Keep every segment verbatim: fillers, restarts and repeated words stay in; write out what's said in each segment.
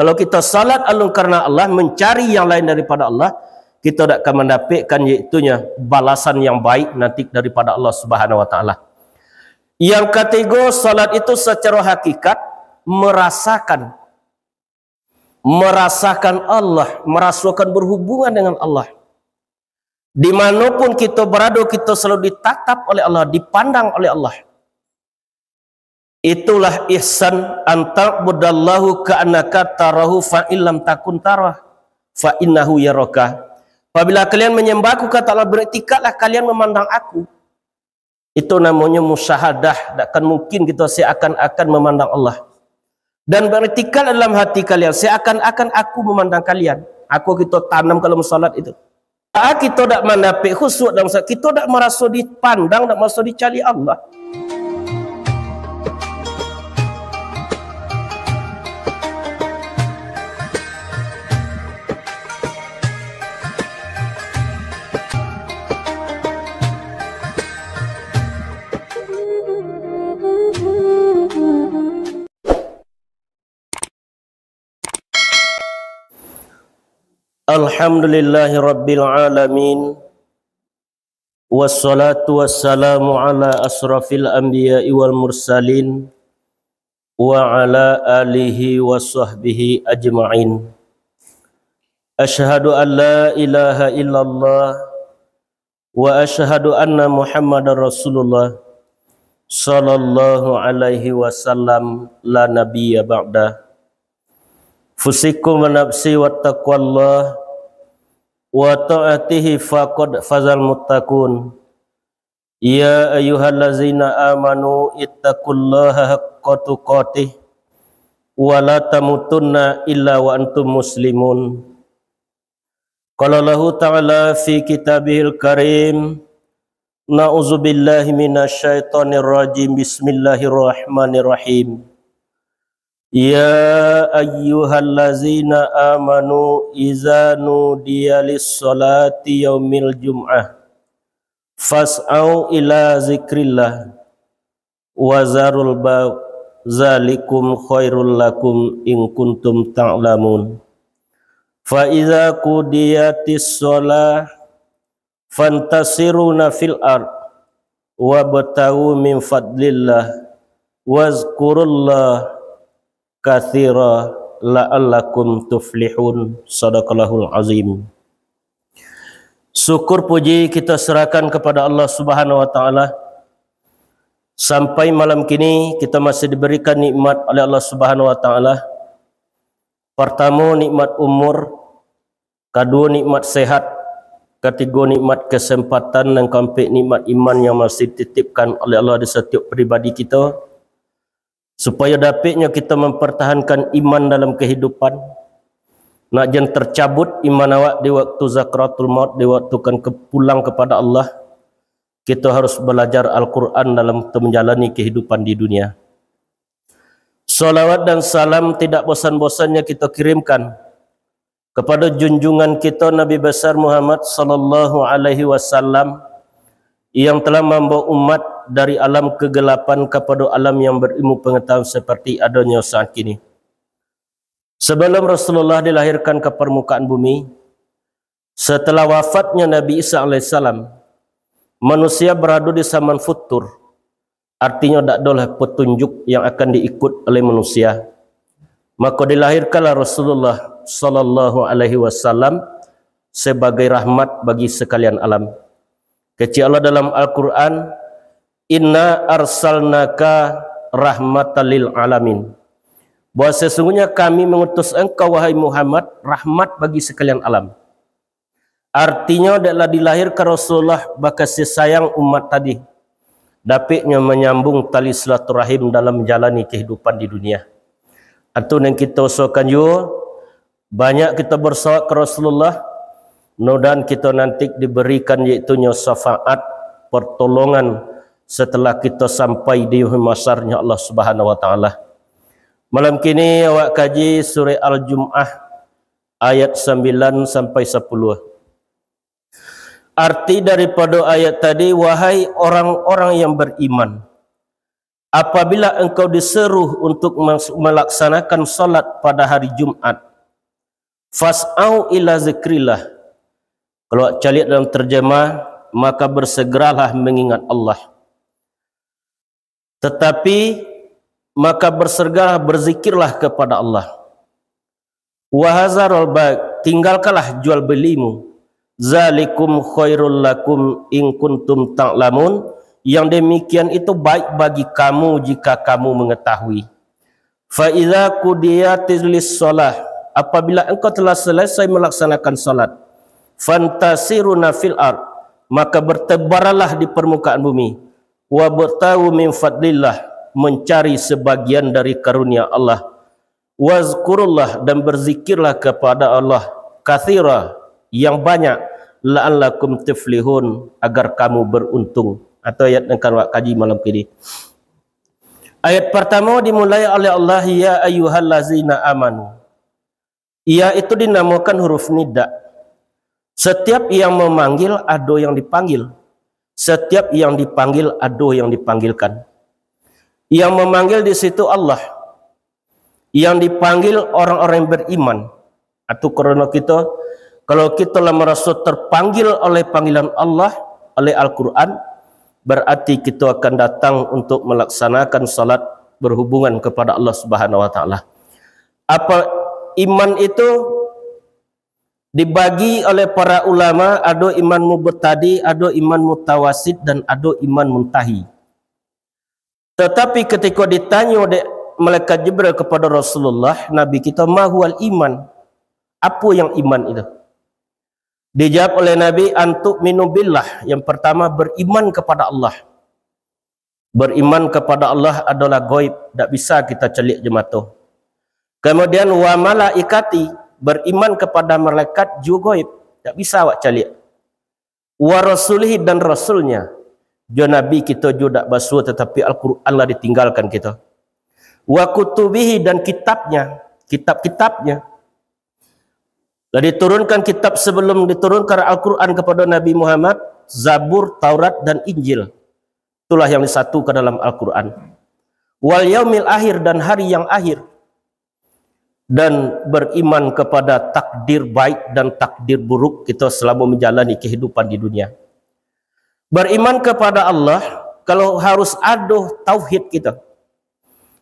Kalau kito salat alun karena Allah, mencari yang lain daripada Allah, kito dak akan mandapekkan, yaitunya balasan yang baik nanti daripada Allah Subhanahu wa Ta'ala. Yang katigo, salat itu secara hakikat merasakan, merasakan Allah, merasakan berhubungan dengan Allah. Dimanapun kito berada, kito selalu ditatap oleh Allah, dipandang oleh Allah. Itulah ihsan, "An ta'budallahu ka'annaka tarahu, fa in lam takun tarah, fa innahu yaraka." Apabila kalian menyembah Aku, kata Allah, beriktikadlah kalian memandang Aku. Itu namonyo musyahadah, dak akan mungkin kito seakan-akan memandang Allah. Dan beriktikad dalam hati kalian, seakan-akan Aku memandang kalian. Aku kito tanam dalam salat itu. Ah, kito dak mandapek khusyuk dalam salat, kito dak maraso dipandang, dak maraso dicaliak Allah. Alhamdulillahirabbil alamin. Wassalatu wassalamu ala asrafil anbiya'i wal mursalin, wa ala alihi wa sahbihi ajma'in. Asyhadu an la ilaha illallah wa asyhadu anna Muhammadar Rasulullah, sallallahu alaihi wasallam, la nabiyya ba'dah. Fusikum wa nafsi wattaqwallah, wa ta'atihi faqad fazal muttaqun. Ya ayyuhallazina amanu ittaqullaha haqqa tuqatih, wa la tamutunna illa wa antum muslimun. Qala Allahu ta'ala fi kitabihil karim, na'udzubillahi minasyaitonirrajim, bismillahirrahmanirrahim. Ya ayyuhallazina amanu iza nudiya lis-salati yaumil jum'ah, fas'au ila zikrillah, wa zarul ba-, zalikum khairul lakum in kuntum ta'lamun. Fa iza qudiyatis shalah fantasiruna fil ard, wabtaghu min fadlillah, wazkurullah katsira la'allakum tuflihun. Sadaqallahul azim. Syukur puji kita serahkan kepada Allah Subhanahu wa Ta'ala. Sampai malam kini, kita masih diberikan nikmat oleh Allah Subhanahu wa Ta'ala. Pertama, nikmat umur. Kaduo, nikmat sehat. Katigo, nikmat kesempatan. Dan kaampek, nikmat iman yang masih dititipkan oleh Allah di setiap pribadi kita. Supayo dapeknyo kito mampartahankan iman dalam kahidupan. Nak jan tarcabut iman awak di waktu sakaratul maut, di waktu kan ke-, pulang kepada Allah, kito harus balajar Al-Quran dalam kito manjalani kahidupan di dunia. Salawat dan salam tidak bosan-bosannyo kito kirimkan kepada junjungan kito Nabi Besar Muhammad sallallahu alaihi wasallam, yang telah mambawa umat dari alam kegelapan kepada alam yang berilmu pengetahuan seperti adonyo saat kini. Sebelum Rasulullah dilahirkan ke permukaan bumi, setelah wafatnya Nabi Isa alaihissalam, manusia berada di zaman futur. Artinyo, dak adolah petunjuk yang akan diikut oleh manusia. Mako, dilahirkanlah Rasulullah sallallahu alaihi wasallam sebagai rahmat bagi sekalian alam. Kecek Allah dalam Al-Quran, "Inna arsalnaka rahmatan lil alamin." Bahwa sesungguhnya Kami mengutus engkau, wahai Muhammad, rahmat bagi sekalian alam. Artinyo, dek lah dilahirkan Rasulullah bakasih sayang umat tadi, dapeknyo manyambung tali silaturahim dalam manjalani kahidupan di dunia. Atu nan kito usahakan juo, banyak kito bersalawat ka Rasulullah, mudah-mudahan kito nanti diberikan, yaitunyo syafaat, pertolongan, setelah kito sampai di mahsyarnyo Allah Subhanahu wa Ta'ala. Malam kini awak kaji surah Al-Jum'ah, ayat sambilan sampai sapuluah. Arti daripado ayat tadi, "Wahai orang-orang yang beriman, Apabila engkau diseru untuk mas-, melaksanakan salat pada hari Jumat, fas'au ila zikrillah. Kalau caliak dalam terjemah, maka bersegeralah mengingat Allah. Tetapi, maka bersegeralah, berzikirlah kepada Allah. Wahazarul bai', tinggalkanlah jual belimu. Zalikum khairul lakum in kuntum ta'lamun. Yang demikian itu baik bagi kamu jika kamu mengetahui. Fa idza qudiyatis shalah, apabila engkau telah selesai melaksanakan salat, fantashiru fil ard, maka bertebaranlah di permukaan bumi, wabtaghu min fadlillah, mencari sebagian dari karunia Allah, wazkurullah, dan berzikirlah kepada Allah, katsira, yang banyak, la'allakum tuflihun, agar kamu beruntung. Atau ayat nan ka awak kaji malam kini. Ayat pertama dimulai oleh Allah, "Ya ayyuhallazina amanu." Ia itu dinamakan huruf nida. Setiap yang memanggil, ado yang dipanggil. Setiap yang dipanggil, ado yang dipanggilkan. Yang memanggil di situ Allah. Yang dipanggil orang-orang yang beriman. Atau karena kita, kalau kita lah merasa terpanggil oleh panggilan Allah, oleh Al-Quran, berarti kita akan datang untuk melaksanakan salat berhubungan kepada Allah Subhanahu wa Ta'ala. Apa iman itu dibagi oleh para ulama, ado iman mubtadi, ado iman mutawasit, dan ado iman muntahi. Tetapi ketika ditanyo dek malaikat Jibril kepada Rasulullah, Nabi kita, "Ma huwal iman?" Apa yang iman itu? Dijawab oleh Nabi, "Antuk minubillah." Yang pertama, beriman kepada Allah. Beriman kepada Allah adalah goib, dak bisa kita caliak jo mato. Kemudian, wa malaikati, beriman kepada malaikat juo goib, dak bisa awak caliak. Wa rasulihi, dan rasulnya. Jo Nabi kita juo dak basuo, tetapi Al-Quran lah ditinggalkan kita. Wa kutubihi, dan kitabnya, kitab-kitabnya. Lah diturunkan kitab sebelum diturunkan Al-Quran kepada Nabi Muhammad, Zabur, Taurat, dan Injil. Itulah yang disatukan dalam Al-Quran. Wal yaumil akhir, dan hari yang akhir. Dan beriman kepada takdir baik dan takdir buruk kita selama menjalani kehidupan di dunia. Beriman kepada Allah, kalau harus ado tauhid kita.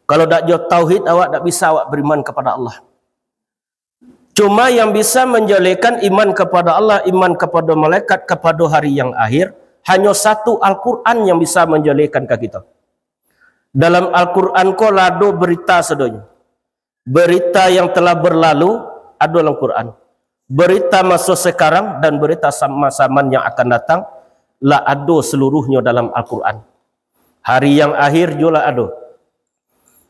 Kalau dak jo tauhid, awak dak bisa awak beriman kepada Allah. Cuma yang bisa manjalekan iman kapada Allah, iman kapada malaikat, kapada hari yang akhir, hanyo satu, Al-Quran yang bisa manjalekan ka kito. Dalam Al-Quran ko lah ado berita sadonyo. Berita yang telah berlalu ado dalam Quran. Berita maso sekarang dan berita sa-, masa yang akan datang lah ado seluruhnyo dalam Al-Quran. Hari yang akhir juo lah ado.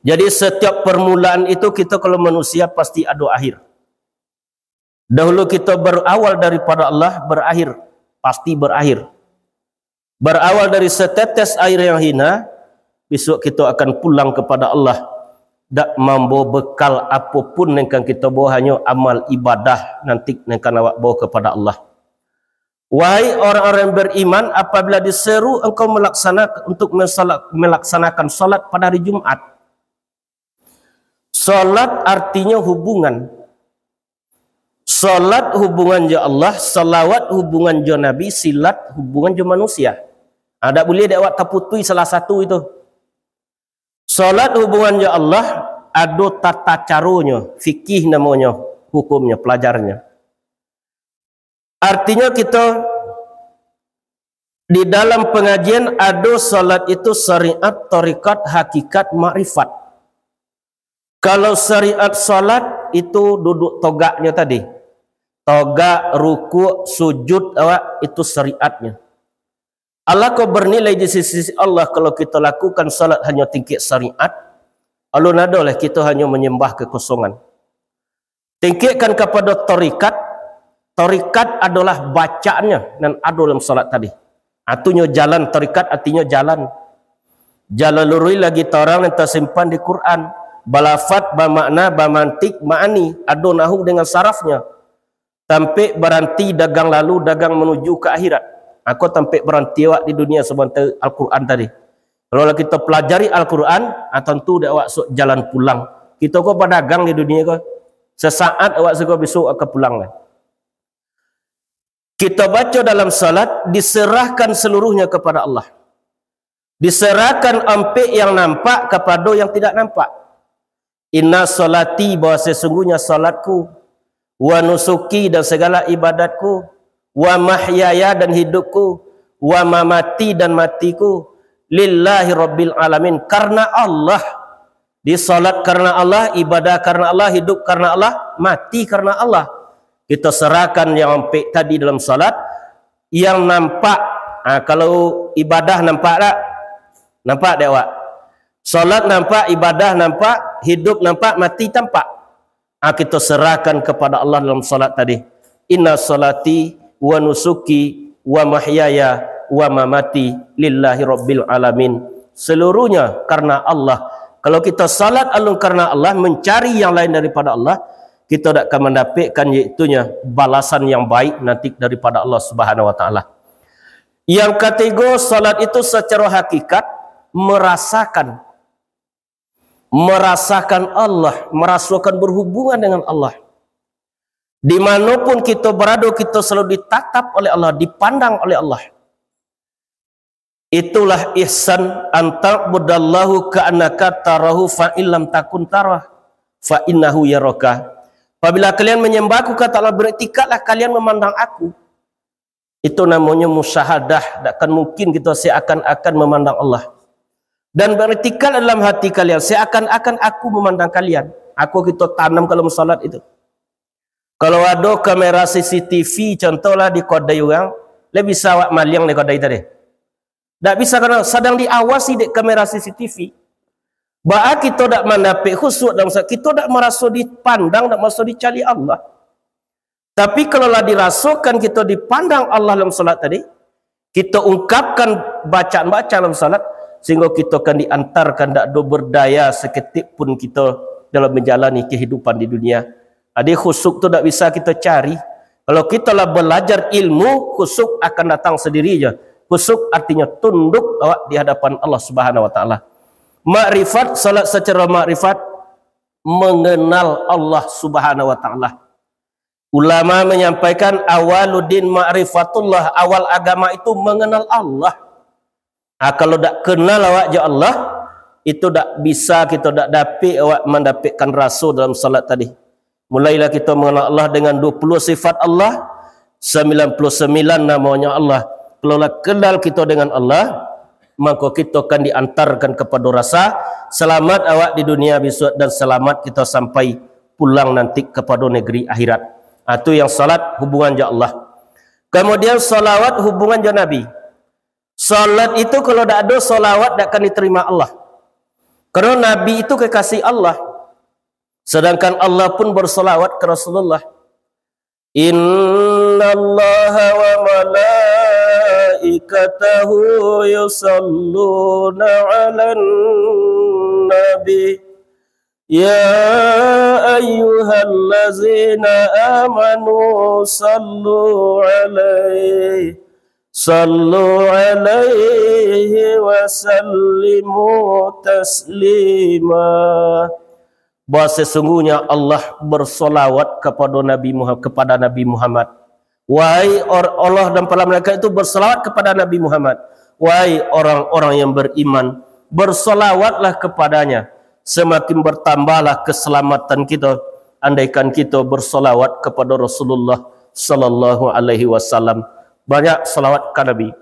Jadi, setiap permulaan itu, kito kalau manusia pasti ado akhir. Dahulu kito berawal daripada Allah, berakhir, pasti berakhir. Berawal dari setetes air yang hina, besok kito akan pulang kepada Allah. Dak mambawa bekal apo pun nan kan kito bawa, hanyo amal ibadah nanti nan kan awak bawa kepada Allah. Wahai orang-orang yang beriman, apabila diseru engkau melaksana-, untuk mensala-, melaksanakan salat pada hari Jumat. Salat artinyo hubungan. Salat hubungan jo Allah, salawat hubungan jo Nabi, silat hubungan jo manusia. Ha, dak buliah dek awak taputui salah satu itu. Salat hubungan jo Allah, ado tata caronyo, fikih namonyo, hukumnyo, pelajarnyo. Artinyo kito di dalam pengajian ado salat itu syariat, tarekat, hakikat, makrifat. Kalau syariat salat itu duduk togaknyo tadi. Togak, rukuk, sujud, awak itu syariatnyo. Alangkah bernilai di sisi Allah kalau kito lakukan salat hanyo tingkek syariat, alun ado lah kito hanyo manyambah kekosongan. Tingkekkan kapada tarikat, tarikat adolah bacaannyo nan ado dalam salat tadi. Artinyo jalan, tarikat artinyo jalan. Jalan luruih lagi tarang nan tasimpan di Quran. Balafat, bamakna, bamantik, ma'ani, ado nahu dengan sarafnyo. Tampek baranti dagang lalu, dagang manuju ka akhirat. Ako tampek baranti awak di dunia sabanta Al-Quran tadi. Kalau lah kito pelajari Al-Quran, ah, tantu dek awak sok jalan pulang. Kito ko padagang di dunia ko. Sesaat awak siko, besok akan pulang kan. Kito baco dalam salat, diserahkan seluruhnya kepada Allah. Diserahkan ampek yang nampak kapado yang tidak nampak. Inna salati, bahwa sesungguhnya salatku, wa nusuki, dan segala ibadatku, wa mahyaya, dan hidupku, wa mamati, dan matiku, lillahi rabbil alamin, karena Allah. Di salat karena Allah, ibadah karena Allah, hidup karena Allah, mati karena Allah. Kito serahkan yang ampek tadi dalam salat, yang nampak. Ha, kalau ibadah nampak tak? Nampak dek awak? Salat nampak, ibadah nampak, hidup nampak, mati tampak. Ha, kito serahkan kepada Allah dalam salat tadi. Inna salati wa nusuki wa mahyaya wa mamati lillahi rabbil alamin. Seluruhnya karena Allah. Kalau kita salat alun karena Allah, mencari yang lain daripada Allah, kita dak akan mendapatkan, yaitunya balasan yang baik nanti daripada Allah Subhanahu wa Taala. Yang ketiga, salat itu secara hakikat merasakan, merasakan Allah, merasakan berhubungan dengan Allah. Dimanapun kita berada, kita selalu ditatap oleh Allah, dipandang oleh Allah. Itulah ihsan, an ta'budallahu ka'annaka tarahu, fa illam takun tarah, fa innahu yaraka. Apabila kalian menyembah Aku, kata Allah, beriktikadlah kalian memandang Aku. Itu namanya musyahadah. Takkan mungkin kita seakan-akan memandang Allah. Dan beriktikad dalam hati kalian, seakan-akan Aku memandang kalian. Aku kita tanam kalau salat itu. Kalau ada kamera C C T V, contohlah di kodai urang, lah bisa awak maliang di kodai tadi? Dak bisa, karena sadang diawasi dek kamera C C T V. Baa kito dak mandapek khusyuk dalam salat, kito dak maraso dipandang, dak maraso dicaliak Allah. Tapi kalau lah dirasokan kito dipandang Allah dalam salat tadi, kito ungkapkan bacaan-bacaan dalam salat, sehingga kito akan diantarkan, dak ado berdaya saketek pun kito dalam manjalani kehidupan di dunia. Jadi khusyuk tu dak bisa kito cari. Kalau kito lah balajar ilmu, khusyuk akan datang sandiri je. Khusyuk artinyo tunduk awak di hadapan Allah Subhanahu wa Taala. Makrifat, salat secara makrifat, mengenal Allah Subhanahu wa Taala. Ulama menyampaikan, awaluddin ma'rifatullah, awal agama itu mengenal Allah. Ah, kalau dak kenal awak jo Allah, itu dak bisa kito, dak dapek awak mandapekkan raso dalam salat tadi. Mulailah kito mengenal Allah dengan dua puluh sifat Allah, sembilan puluh sembilan namonyo Allah. Kalau lah kenal kito dengan Allah, mangko kito akan diantarkan kepada rasa selamat awak di dunia besok dan selamat kito sampai pulang nanti kepada negeri akhirat. Ah, tu yang salat hubungan jo Allah. Kemudian salawat hubungan jo Nabi. Salat itu kalau dak ado salawat, dak akan diterima Allah. Karena Nabi itu kekasih Allah. Sedangkan Allah pun bersalawat ke Rasulullah. Innallaha wa malaikatahu yusalluna 'alan nabi. Ya ayyuhallazina amanu sallu 'alaihi, sallu 'alaihi wa sallimu taslima. Bahwa sesungguhnya Allah bersalawat kepada Nabi Muha-, kepada Nabi Muhammad. Wahai or-, Allah dan para malaikat itu bersalawat kepada Nabi Muhammad. Wahai orang-orang yang beriman, bersalawatlah kepadanya. Semakin bertambahlah keselamatan kita, andaikan kita bersalawat kepada Rasulullah sallallahu alaihi wasallam. Banyak salawat ka Nabi.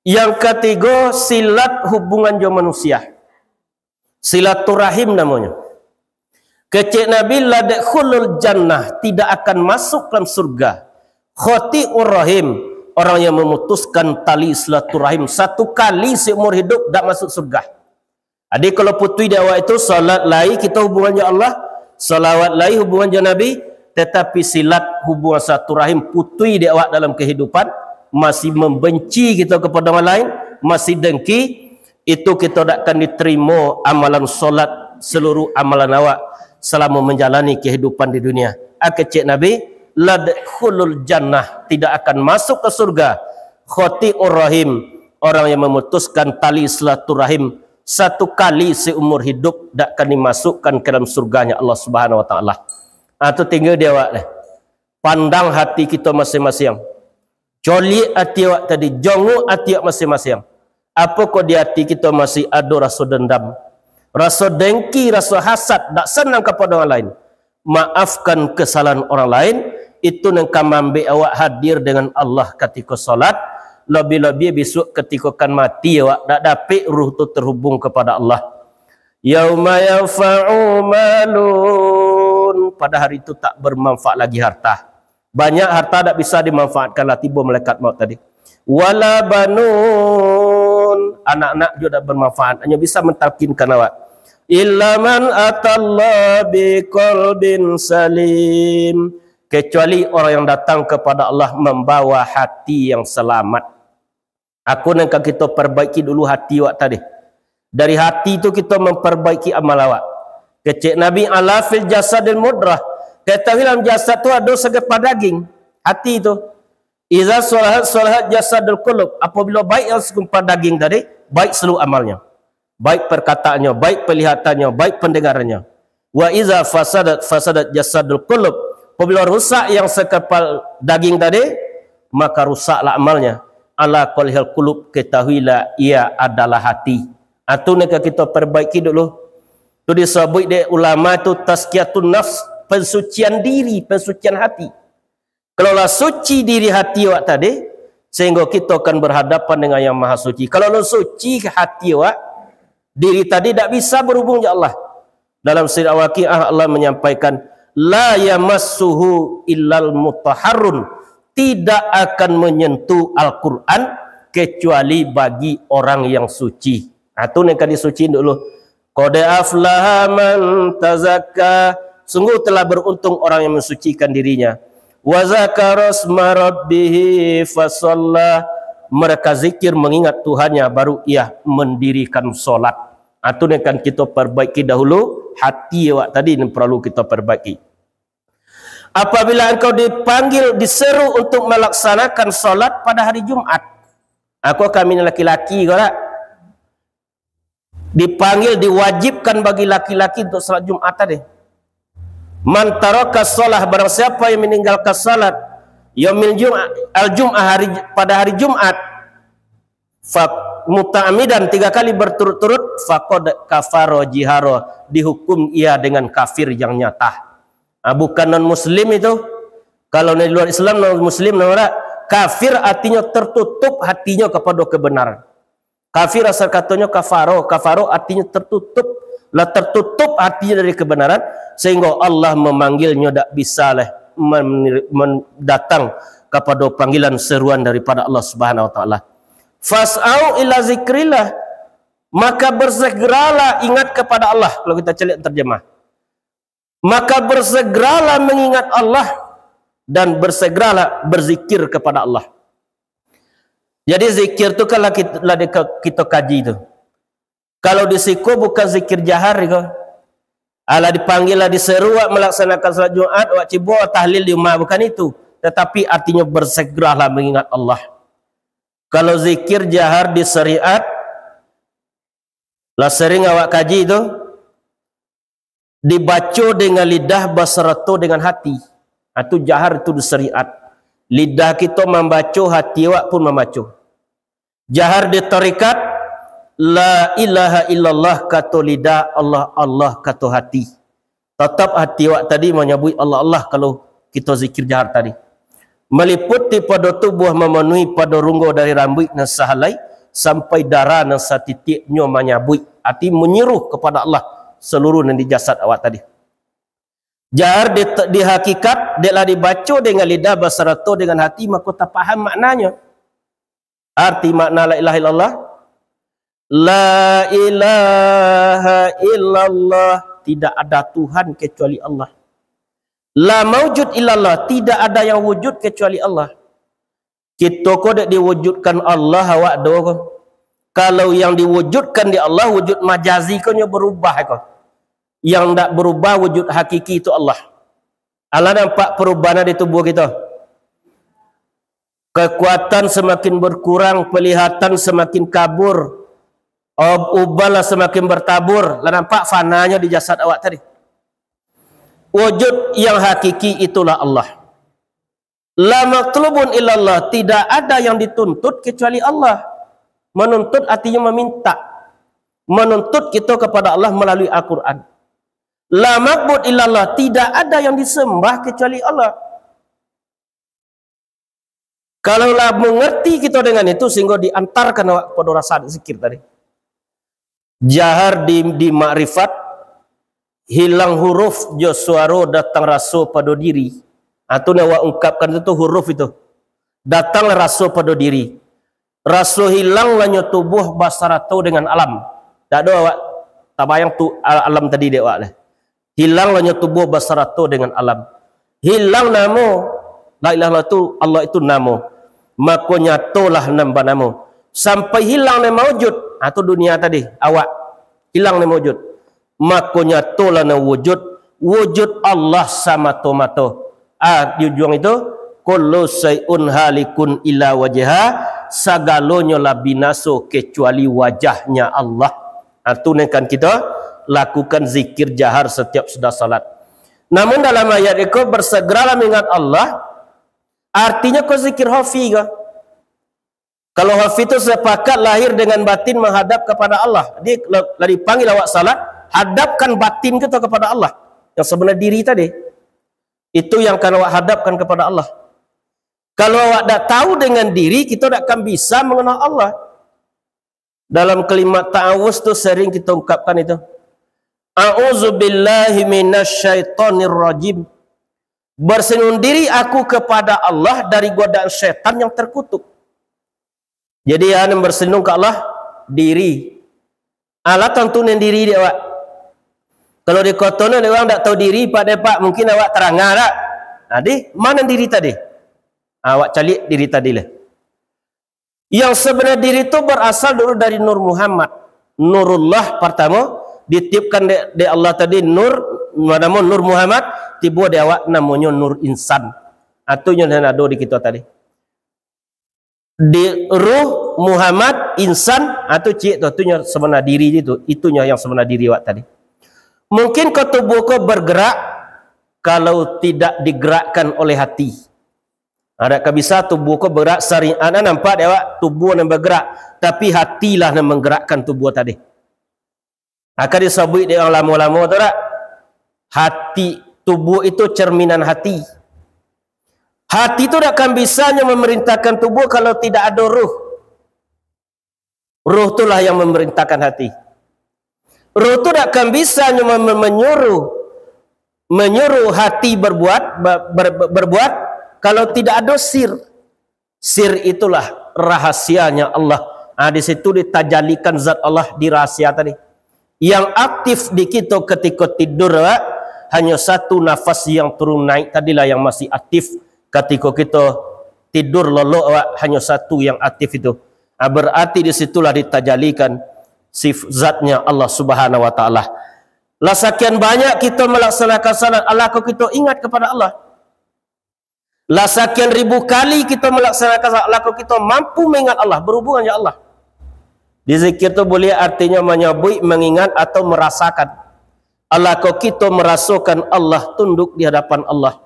Yang ketiga, silat hubungan jo manusia. Silaturahim namonyo. Kecek Nabi, "La yadkhulul jannah," tidak akan masuk dalam surga. "Qati'ur rahim," orang yang memutuskan tali silaturahim, satu kali seumur hidup dak masuk surga. Jadi kalau putui di awak itu, salat lai kita hubungan jo Allah, salawat lai hubungan jo Nabi, tetapi silat hubungan silaturahim putui di awak dalam kehidupan, masih membenci kita kepada orang lain, masih dengki, itu kita dak akan diterima amalan solat, seluruh amalan awak selama menjalani kehidupan di dunia. A, kecek Nabi, "La yadkhulul jannah," tidak akan masuk ke surga, "qati'ur rahim," Orang yang memutuskan tali silaturahim satu kali seumur hidup dak akan dimasukkan ke dalam surganya Allah Subhanahu wa Taala. Ah, tu tinggal di awak deh. Pandang hati kita masing-masing. Coliak hati awak tadi, jongok hati awak masing-masing. Apokoh di hati kita masih ado raso dendam, raso dengki, raso hasad, dak sanang kapado orang lain? Maafkan kesalahan orang lain, itu nan ka mambek awak hadir dengan Allah katiko solat, lebih-lebih besok katiko kan mati awak, dak dapek ruh tu terhubung kepada Allah. Yauma yanfa'u malun, pada hari itu tak bermanfaat lagi harta. Banyak harta dak bisa dimanfaatkan lah, tibo malaikat maut tadi. Wala banun, anak-anak juga dak bermanfaat, hanya bisa mentalkinkan awak. Illa man atallah biqalbin salim, kecuali orang yang datang kepada Allah membawa hati yang selamat. Aku nan ka kito parbaiki dulu hati awak tadi. Dari hati tu kito mamparbaiki amal awak. Kecek Nabi, "Ala fil jasadil mudrah." Ketahuilah, jasad tu ado sagepa daging, hati tu. "Iza solahat, solahat jasadul qulub." Apabila baik yang sagepa daging tadi, baik seluruh amalnya. Baik perkataannya, baik pelihatannya, baik pendengarannya. "Wa iza fasadat, fasadat jasadul qulub." Apabila rusak yang sakapal daging tadi, maka rusaklah amalnya. "Ala qalihal qulub," ketahuilah, ia adalah hati. Atu nan ka kito parbaiki dulu. Tu disabuik dek ulama tu tazkiyatun nafs, pensucian diri, pensucian hati. Kalau lah suci diri hati awak tadi, sehingga kito akan berhadapan dengan Yang Maha Suci. Kalau lah suci hati awak, diri tadi dak bisa berhubung jo Allah. Dalam surah Al-Waqiah, Allah menyampaikan, "La yamassuhu illal mutahharun." Tidak akan menyentuh Al-Quran kecuali bagi orang yang suci. Ha, tu nan ka disuci dulu. "Qad aflaha man tazakka." Sungguh telah beruntung orang yang mensucikan dirinya. "Wa zakarasma rabbihi fasalla." Mereka zikir mengingat Tuhannya, baru ia mendirikan solat. Ha, tu nan kan kito parbaiki dahulu, hati awak tadi nan paralu kito parbaiki. Apabila engkau dipanggil, diseru untuk melaksanakan solat pada hari Jumat, aku kami laki-laki ko dak? Dipanggil, diwajibkan bagi laki-laki untuk salat Jumat tadi. "Man taraka shalah," barang siapa yang meninggalkan salat, "yaumil jum'ah, al-jum'ah," hari, pada hari Jumat, fa-, "muta'ammidan," tiga kali berturut-turut, "faqad kafaro jiharo," dihukum ia dengan kafir yang nyata. Ah, bukan non muslim itu. Kalau di luar Islam, non muslim, non dak. Kafir artinya tertutup hatinya kepada kebenaran. Kafir asal katonyo kafaro. Kafaro artinyo tertutup. Lah tertutup hati dari kebenaran, sehingga Allah memanggilnyo dak bisa lah men-, men-, datang kepada panggilan seruan daripada Allah Subhanahu Wa Taala. "Fas'au ila zikrillah." Maka bersegeralah ingat kepada Allah. Kalau kita caliak terjemah. Maka bersegeralah mengingat Allah dan bersegeralah berzikir kepada Allah. Jadi zikir tu kan lah kit-, lah di-, kita kaji tu. Kalau di siko bukan zikir jahar ko. Alah dipanggil, lah diseru awak melaksanakan salat Jumat, awak cubo tahlil di rumah, bukan itu. Tetapi artinya bersegeralah mengingat Allah. Kalau zikir jahar di syariat, lah sering awak kaji tu, dibaco dengan lidah basarato dengan hati. Ha, tu jahar tu di syariat. Lidah kito mambaco, hati awak pun mambaco. Jahar di tarekat, la ilaha illallah kato lidah, Allah, Allah kato hati. Tatap hati awak tadi manyabuik Allah, Allah kalau kito zikir jahar tadi. Maliputi pado tubuah, mamanuhi pado runggo dari rambuik nan sahalai sampai darah nan satitiaknyo manyabuik, arti manyeru kepada Allah seluruh nan di jasad awak tadi. Jahar di, di hakikat, dek lah dibaco dengan lidah basarato dengan hati, mako tapaham maknanyo. Arti makna la ilaha illallah, la ilaha illallah, tidak ada Tuhan kecuali Allah. La maujud illallah, tidak ada yang wujud kecuali Allah. Kito ko dek diwujudkan Allah awak do ko. Kalau yang diwujudkan di Allah, wujud majazi ko nyo berubah ko. Yang ndak berubah wujud hakiki tu Allah. Alah nampak perubahan di tubuh kito? Kekuatan semakin berkurang, penglihatan semakin kabur, ob-, uban lah semakin bertabur, lah nampak fananyo di jasad awak tadi. Wujud yang hakiki itulah Allah. La matlubun illallah, tidak ada yang dituntut kecuali Allah. Menuntut artinya meminta. Menuntut kita kepada Allah melalui Al-Quran. La ma'bud illallah, tidak ada yang disembah kecuali Allah. Kalau lah mengerti kita dengan itu, sehingga diantarkan awak kepada rasa zikir tadi. Jahar di, di makrifat, hilang huruf jo suaro, datang raso pado diri. Ha, tu nan awak ungkapkan tu, tu huruf itu. Datanglah raso pado diri. Raso hilang lah nyo tubuh basarato dengan alam. Dak ado awak tabayang tu al-, alam tadi dek awak lah. Hilang lah nyo tubuh basarato dengan alam. Hilang namo. La ilaha illallah tu, Allah itu namo. Mako nyatolah nan banamo. Sampai hilang nan maujud. Ha, tu dunia tadi, awak. Hilang nan maujud. Mako nyatolah nan wujud. Wujud Allah samato-mato. Ah, di ujuang itu, kullu syai'un halikun illa wajha, sagalonyo lah binaso kecuali wajahnya Allah. Ha, tu nan kan kita lakukan zikir jahar setiap sudah salat. Namun dalam ayat iko, bersegeralah mengingat Allah, artinyo ko zikir khafi ko. Kalau khafi tu sepakat lahir dengan batin menghadap kepada Allah. Jadi, la-, lah dipanggil awak salat, hadapkan batin kita kepada Allah. Yang sebenar diri tadi. Itu yang akan awak hadapkan kepada Allah. Kalau awak dak tahu dengan diri, kita dak akan bisa mengenal Allah. Dalam kalimat ta'awuz tu sering kita ungkapkan itu. A'udzubillahi minasyaitonirrajim. Berlindung diri aku kepada Allah dari godaan syaitan yang terkutuk. Jadi, ya, nan berlindung ka Allah, diri. Alah tantu nan diri dek awak. Kalau di koto ni, dek urang dak tahu diri, Pak, dek Pak, mungkin awak taranga dak? Jadi, ma nan diri tadi? Awak caliak diri tadi lah. Yang sebenar diri tu berasal dulu dari Nur Muhammad. Nurullah pertama, ditiupkan dek, dek Allah tadi, nur, namo Nur Muhammad, tibo di awak namonyo Nur Insan. Atunyo nan ado di kita tadi. Di ruh, Muhammad, insan, ha, tu ciek tu, tu nyo sebenar diri tu, itu nyo yang sebenar diri awak tadi. Mungkin ko tubuh ko bergerak kalau tidak digerakkan oleh hati. Ha, dak ka bisa tubuh ko bergerak sari-, ha, nampak dek awak tubuh nan bergerak, tapi hatilah nan menggerakkan tubuh tadi. Akan disabuik dek urang lamo-lamo tu dak? Hati, tubuh itu cerminan hati. Hati tu dak akan bisa nyo memerintahkan tubuh kalau tidak ado ruh. Ruh tu lah yang memerintahkan hati. Ruh tu dak akan bisa nyo mem-, menyuruh, menyuruh hati berbuat, ber-, ber-, berbuat kalau tidak ado sir. Sir itulah rahasianya Allah. Ha, di situ ditajalikan zat Allah di rahasia tadi. Yang aktif di kito katiko tidur, Pak, hanyo satu nafas yang turun naik tadilah yang masih aktif. Katiko kito tidur lolok, Pak, hanyo satu yang aktif itu. Ha, berarti di situlah ditajalikan sif-, zatnya Allah Subhanahu wa Ta'ala. Lah sakian banyak kito malaksanakan salat, alah ko kito ingat kepada Allah. Lah sakian ribu kali kito malaksanakan salat, alah ko kito mampu maingat Allah, berhubungan jo Allah. Di zikir tu buliah artinyo manyabuik, mangingat, atau marasakan. Alah ko kito marasokan Allah tunduk di hadapan Allah.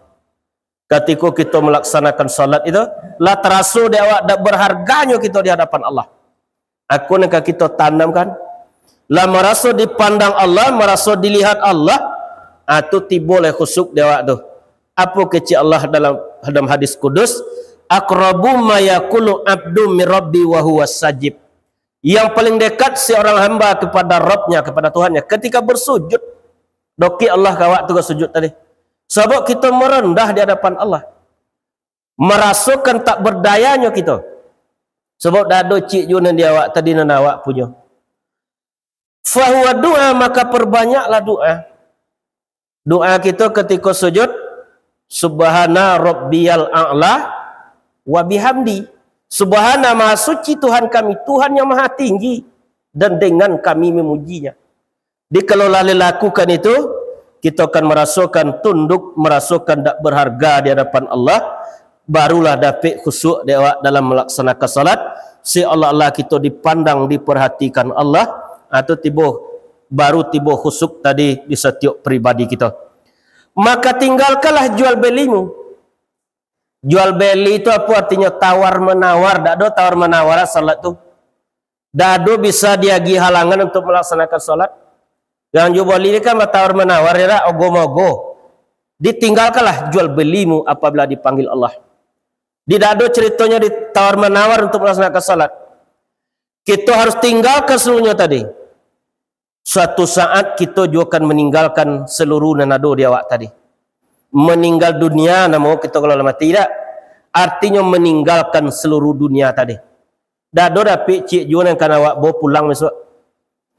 Katiko kito malaksanakan salat itu, lah taraso dek awak dak berharganyo kito di hadapan Allah. Ako nan ka kito tanamkan. Lah maraso dipandang Allah, maraso dilihat Allah, ah, tu tibo lai khusyuk di awak tu. Apo kecek Allah dalam, dalam hadis kudus? "Aqrabu ma yakunu abdu min rabbi wa huwa sajid." Yang paling dekat seorang hamba kepada Rabbnya, kepada Tuhannya, ketika bersujud. Dokik Allah ka awak tu ka sujud tadi. Sabab kito marandah di hadapan Allah. Marasokan tak berdayanyo kito. Sabab dak ado ciek juo nan di awak tadi nan awak punyo. Fahuwa du'a, maka perbanyaklah doa. Doa kito katiko sujud, "Subhana rabbiyal a'la wa bihamdi." Subhana, Maha Suci Tuhan kami, Tuhan yang Maha Tinggi, dan dengan kami memujinya. Jadi, kalau lah dilakukan itu, kito akan marasokan tunduk, marasokan dak berharga di hadapan Allah. barulah dapek khusyuk dek awak dalam melaksanakan salat, seolah-olah kito dipandang, diperhatikan Allah, atau tibo, baru tibo khusyuk tadi di satiok pribadi kito. Maka tinggalkanlah jual belimu. Jual beli itu apo artinyo? Tawar menawar. Dak ado tawar menawar salat tu. Dak ado bisa diagiah halangan untuk melaksanakan salat. Yang jual beli ni kan batawar menawar, ya dak? Ogoh-mogoh. Ditinggalkanlah jual belimu apabila dipanggil Allah. Di dak ado ceritonyo ditawar menawar untuk melaksanakan salat. Kito harus tinggalkan seluruhnyo tadi. Suatu saat kito juo akan meninggalkan seluruh nan ado di awak tadi. Meninggal dunia namo kito kalau lah mati, dak? Artinyo meninggalkan seluruh dunia tadi. Dak ado dapek ciek juo nan kan awak bao pulang bisuak.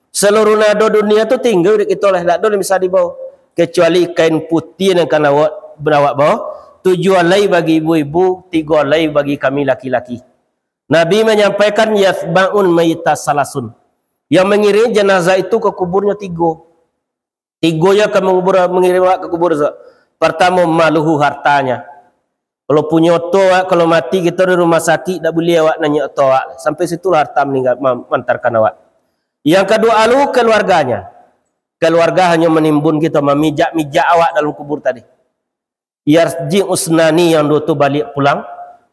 Seluruh nan ado dunia tu tingga dek kito lah, dak ado nan bisa dibao. Kecuali kain putiah nan kan awak, awak bao, tujuah alai bagi ibu-ibu, tigo alai bagi kami laki-laki. Nabi manyampaikan, "Yatba'un mayyita salasun." Yang mangiringi janazah itu ka kuburnyo tigo. Tigo yang ka mangubur, mangiringi awak ka kubur tu. Partamo, maluhu, hartanya. Kalau punyo oto awak, kalau mati kito di rumah sakik, dak buliah awak nanyok oto awak. Sampai situlah harta maninggal, ma-, mantarkan awak. Yang kaduo, aluhu, keluarganya. Keluarga hanyo manimbun kito, mamijak-mijak awak dalam kubur tadi. Yarji usnani, yang duo tu baliak pulang,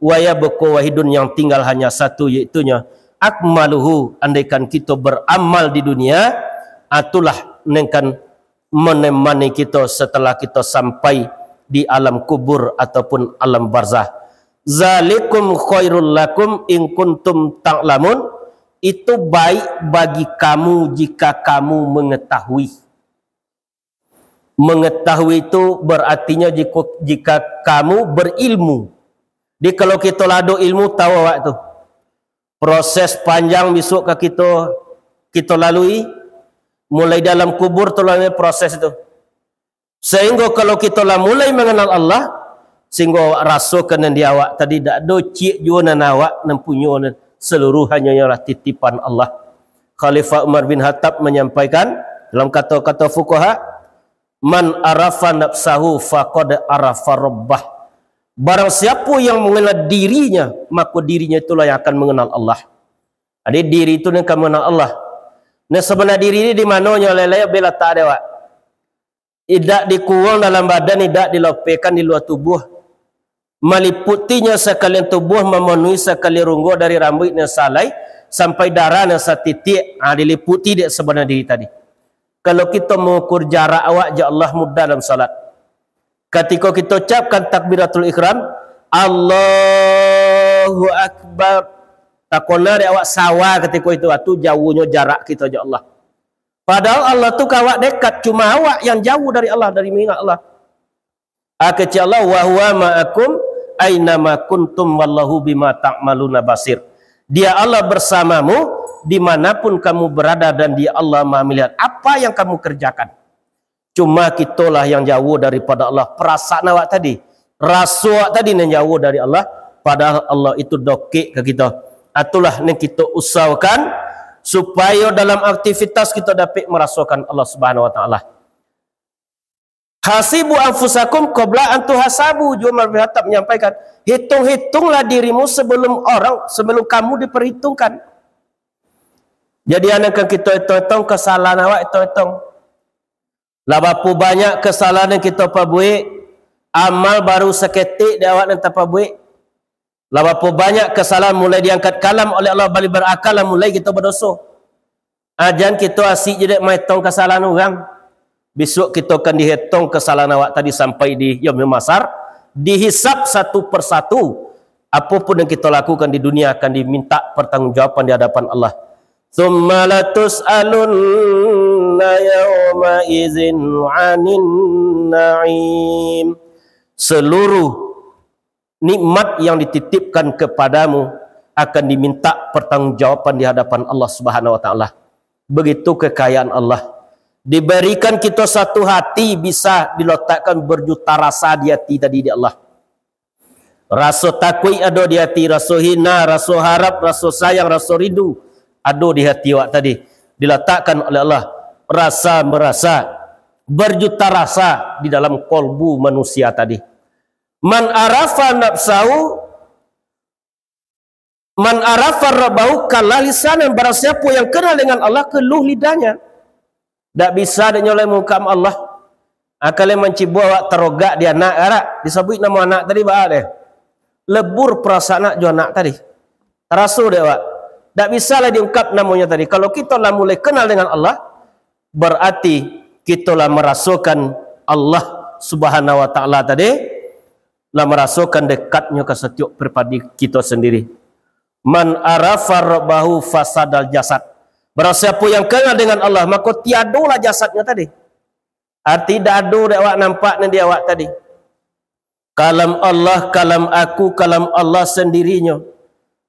waya beko wahidun, yang tinggal hanya satu, yaitunyo akmaluhu, andaikan kito beramal di dunia, itulah nan kan menemani kito setelah kito sampai di alam kubur ataupun alam barzah. Zalikum khairul lakum in kuntum ta'lamun, itu baik bagi kamu jika kamu mengetahui. Mengetahui itu berartinya jika, jika kamu berilmu. Jadi kalau kito lah ado ilmu, tahu awak tu. Proses panjang bisuak ka kito, kito lalui, mulai dalam kubur tu lalui proses tu. Sehingga kalau kito lah mulai mengenal Allah, sehingga awak rasokan nan di awak tadi, dak ado ciek juo nan awak nan punyo, nan seluruh hanyo ialah titipan Allah. Khalifah Umar bin Khattab manyampaikan dalam kato-kato fuqaha, "Man arafa nafsahu faqad arafa rabbah." Barang siapo yang mengenal dirinya, mako dirinya itulah yang akan mengenal Allah. Jadi diri itu nan ka mengenal Allah. Nah, sabana diri ni di mano nyo lai-lai belatak dek awak? Indak dikuang dalam badan, indak dilopehkan di lua tubuah. Maliputinyo sakalian tubuah, mamanuhi sakalian rongga dari rambuik nan salai sampai darah nan satitiak, ha, diliputi dek sabana diri tadi. Kalau kito mangukur jarak awak jo Allah mudah dalam salat. Katiko kito ucapkan takbiratul ihram, "Allahu Akbar." Takona dek awak sawa katiko itu, atu jauahnyo jarak kito jo Allah. Padahal Allah tu ka awak dekat, cuma awak yang jauh dari Allah, dari mengingat Allah. Ah, kecek Allah, "Wa huwa ma'akum aina ma kuntum wallahu bima ta'maluna basir." Dia Allah bersamamu dimanapun kamu berada, dan Dia Allah Maha melihat apa yang kamu kerjakan. Cuma kitolah yang jauh daripada Allah. Perasaan awak tadi, raso awak tadi nan jauh dari Allah, padahal Allah itu dokek ka kito. Itulah nan kito usahakan supayo dalam aktivitas kito dapek marasokan Allah Subhanahu Wa Taala. "Hasibu anfusakum qabla an tuhasabu," juo Umar bin Khattab menyampaikan, "Hitung-hitunglah dirimu sebelum orang, sebelum kamu diperhitungkan." Jadi, anak kan kito hitung-hitung, kesalahan awak hitung-hitung. Lah bapo banyak kesalahan yang kito pabuek, amal baru saketek di awak nan tapabuek. Lah bapo banyak kesalahan mulai diangkat kalam oleh Allah, bali berakal lah mulai kito badoso. Ajan kito asik je dek maetong kesalahan urang. Besok kito akan dihetong kesalahan awak tadi sampai di Yaumil Mahsyar, dihisab satu persatu. Apapun yang kito lakukan di dunia akan diminta pertanggungjawaban di hadapan Allah. "Tsumma latus'alunna yauma idzin 'anin na'im." Seluruh nikmat yang dititipkan kepadamu akan diminta pertanggungjawaban di hadapan Allah Subhanahu Wa Taala. Begitu kekayaan Allah. Diberikan kita satu hati bisa diletakkan berjuta rasa di hati tadi di Allah. Raso takuik ado di hati, raso hina, raso harap, raso sayang, raso rindu ado di hati awak tadi. Diletakkan oleh Allah rasa merasa berjuta rasa di dalam kolbu manusia tadi. Man arafa nafsahu, man arafa rabbahu kalla lisanan, barang siapo yang kenal dengan Allah, keluh lidahnya. Dak bisa dek nyo lai mangungkap Allah. Akal mancibua awak tarogak di anak, arak disabuik namo anak tadi, baa deh. Lebur parasaan anak jo anak tadi. Taraso dek awak. Dak bisa lah diungkap namonyo tadi. Kalau kito lah mulai kenal dengan Allah, berarti kito lah marasokan Allah Subhanahu wa Ta'ala tadi, lah marasokan dekatnyo ka satiok pribadi kito sendiri. Man arafa rabbahu fasadal jasad. Barang siapo yang kenal dengan Allah, mako tiadolah jasadnyo tadi. Arti dak ado dek awak nampak nan di awak tadi. Kalam Allah, kalam aku, kalam Allah sendirinyo.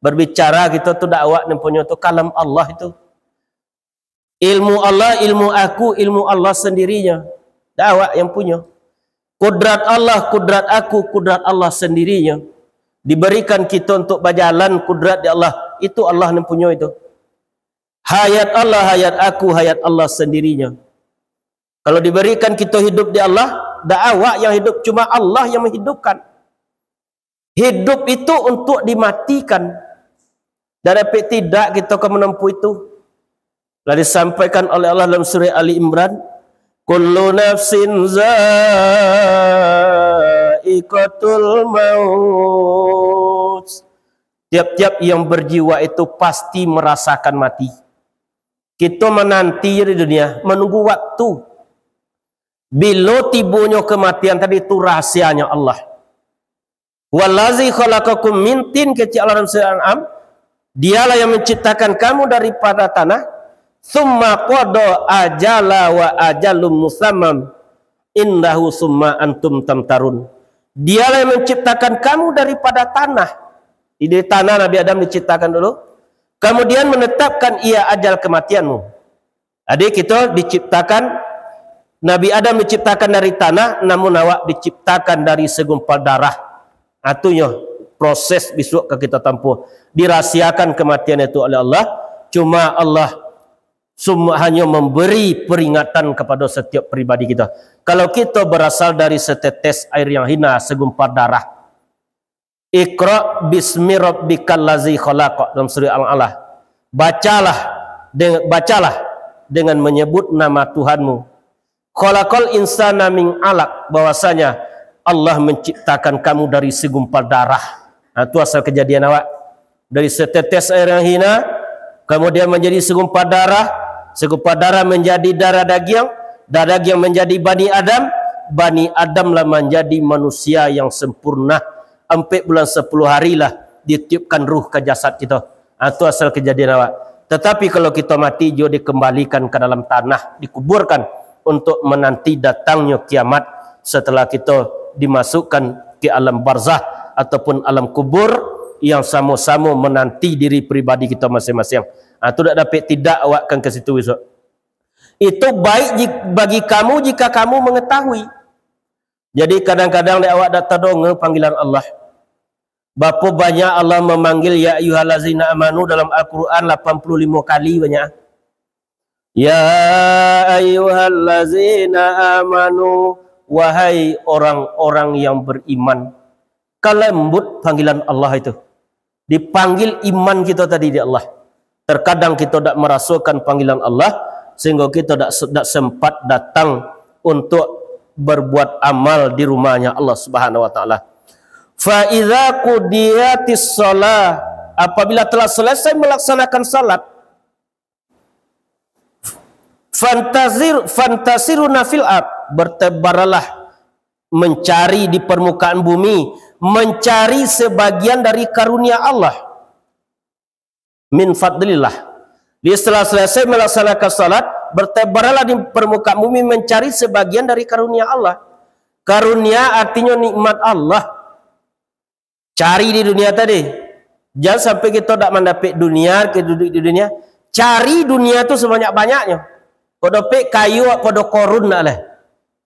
Berbicara kito tu dak awak nan punyo tu, kalam Allah itu. Ilmu Allah, ilmu aku, ilmu Allah sendirinyo. Dak awak yang punyo. Kudrat Allah, kudrat aku, kudrat Allah sendirinyo. Diberikan kito untuk bajalan kudrat di Allah, itu Allah nan punyo itu. Hayat Allah, hayat aku, hayat Allah sendirinyo. Kalau diberikan kito hidup di Allah, dak awak yang hidup, cuma Allah yang menghidupkan. Hidup itu untuk dimatikan. Dak dapek tidak kito ka menempuh itu. Lah disampaikan oleh Allah dalam surah Ali Imran, "Kullu nafsin za'iqatul maut." Tiap-tiap yang berjiwa itu pasti merasakan mati. Kito mananti di dunia, manunggu waktu. Bilo tibonyo kematian tadi, tu rahasianyo Allah. "Wallazi khalaqakum min tin," kecek Allah dalam surah Al-An'am, "Dialah yang menciptakan kamu daripada tanah, tsumma qada ajala wa ajalum musamman indahu tsumma antum tamtarun." Dialah yang menciptakan kamu daripada tanah. Jadi, dari tanah Nabi Adam diciptakan dulu, kemudian menetapkan ia ajal kematianmu. Jadi, kito diciptakan, Nabi Adam diciptakan dari tanah, namun awak diciptakan dari segumpal darah. Atunyo proses bisuak ka kito tampuah. Dirahasiakan kematian itu oleh Allah, cuma Allah sum-, hanyo memberi peringatan kepada setiap pribadi kito. Kalau kito berasal dari setetes air yang hina, segumpal darah, "Iqra bismi rabbikal ladzi khalaq," dalam surah Al-Alaq. Bacalah, deng-, bacalah dengan menyebut nama Tuhanmu. "Khalaqal insana min alaq," bahwasanya Allah menciptakan kamu dari segumpal darah. Nah, tu asal kejadian awak. Dari setetes air yang hina, kemudian menjadi segumpal darah, segumpal darah menjadi darah dagiang, darah dagiang menjadi Bani Adam, Bani Adam lah menjadi manusia yang sempurna. Ampek bulan sapuluah hari lah ditiupkan ruh ka jasad kito. Ha, tu asal kejadian awak. Tetapi kalau kito mati, juo dikembalikan ka dalam tanah, dikuburkan untuk menanti datangnyo kiamat setelah kito dimasukkan ke alam barzah ataupun alam kubur yang samo-samo menanti diri pribadi kito masing-masing. Ha, tu dak dapek tidak awak kan ka situ besok. Itu baik ji-, bagi kamu jika kamu mengetahui. Jadi, kadang-kadang dek awak dak tadonga panggilan Allah. Bapo banyak Allah memanggil, "Ya ayyuhallazina amanu," dalam Al-Quran lapan puluh limo kali banyak. "Ya ayyuhallazina amanu," wahai orang-orang yang beriman. Kalembut panggilan Allah itu. Dipanggil iman kito tadi di Allah. Terkadang kito dak marasokan panggilan Allah, sehingga kito dak se-, dak sempat datang untuk berbuat amal di rumahnya Allah Subhanahu wa Ta'ala. "Fa idza qudiyatis shalah," apabila telah selesai melaksanakan salat, "fantazir-, fantasiruna fil ard," bertebaralah mencari di permukaan bumi, mencari sebagian dari karunia Allah. Min fadlillah. Jadi, setelah selesai melaksanakan salat, bertebaralah di permukaan bumi mencari sebagian dari karunia Allah. Karunia artinyo nikmat Allah. Cari di dunia tadi. Jangan sampai kito dak mandapek dunia, kito duduk di dunia. Cari dunia tu sebanyak-banyaknyo. Kok dapek kayo, kok do korun nak lah.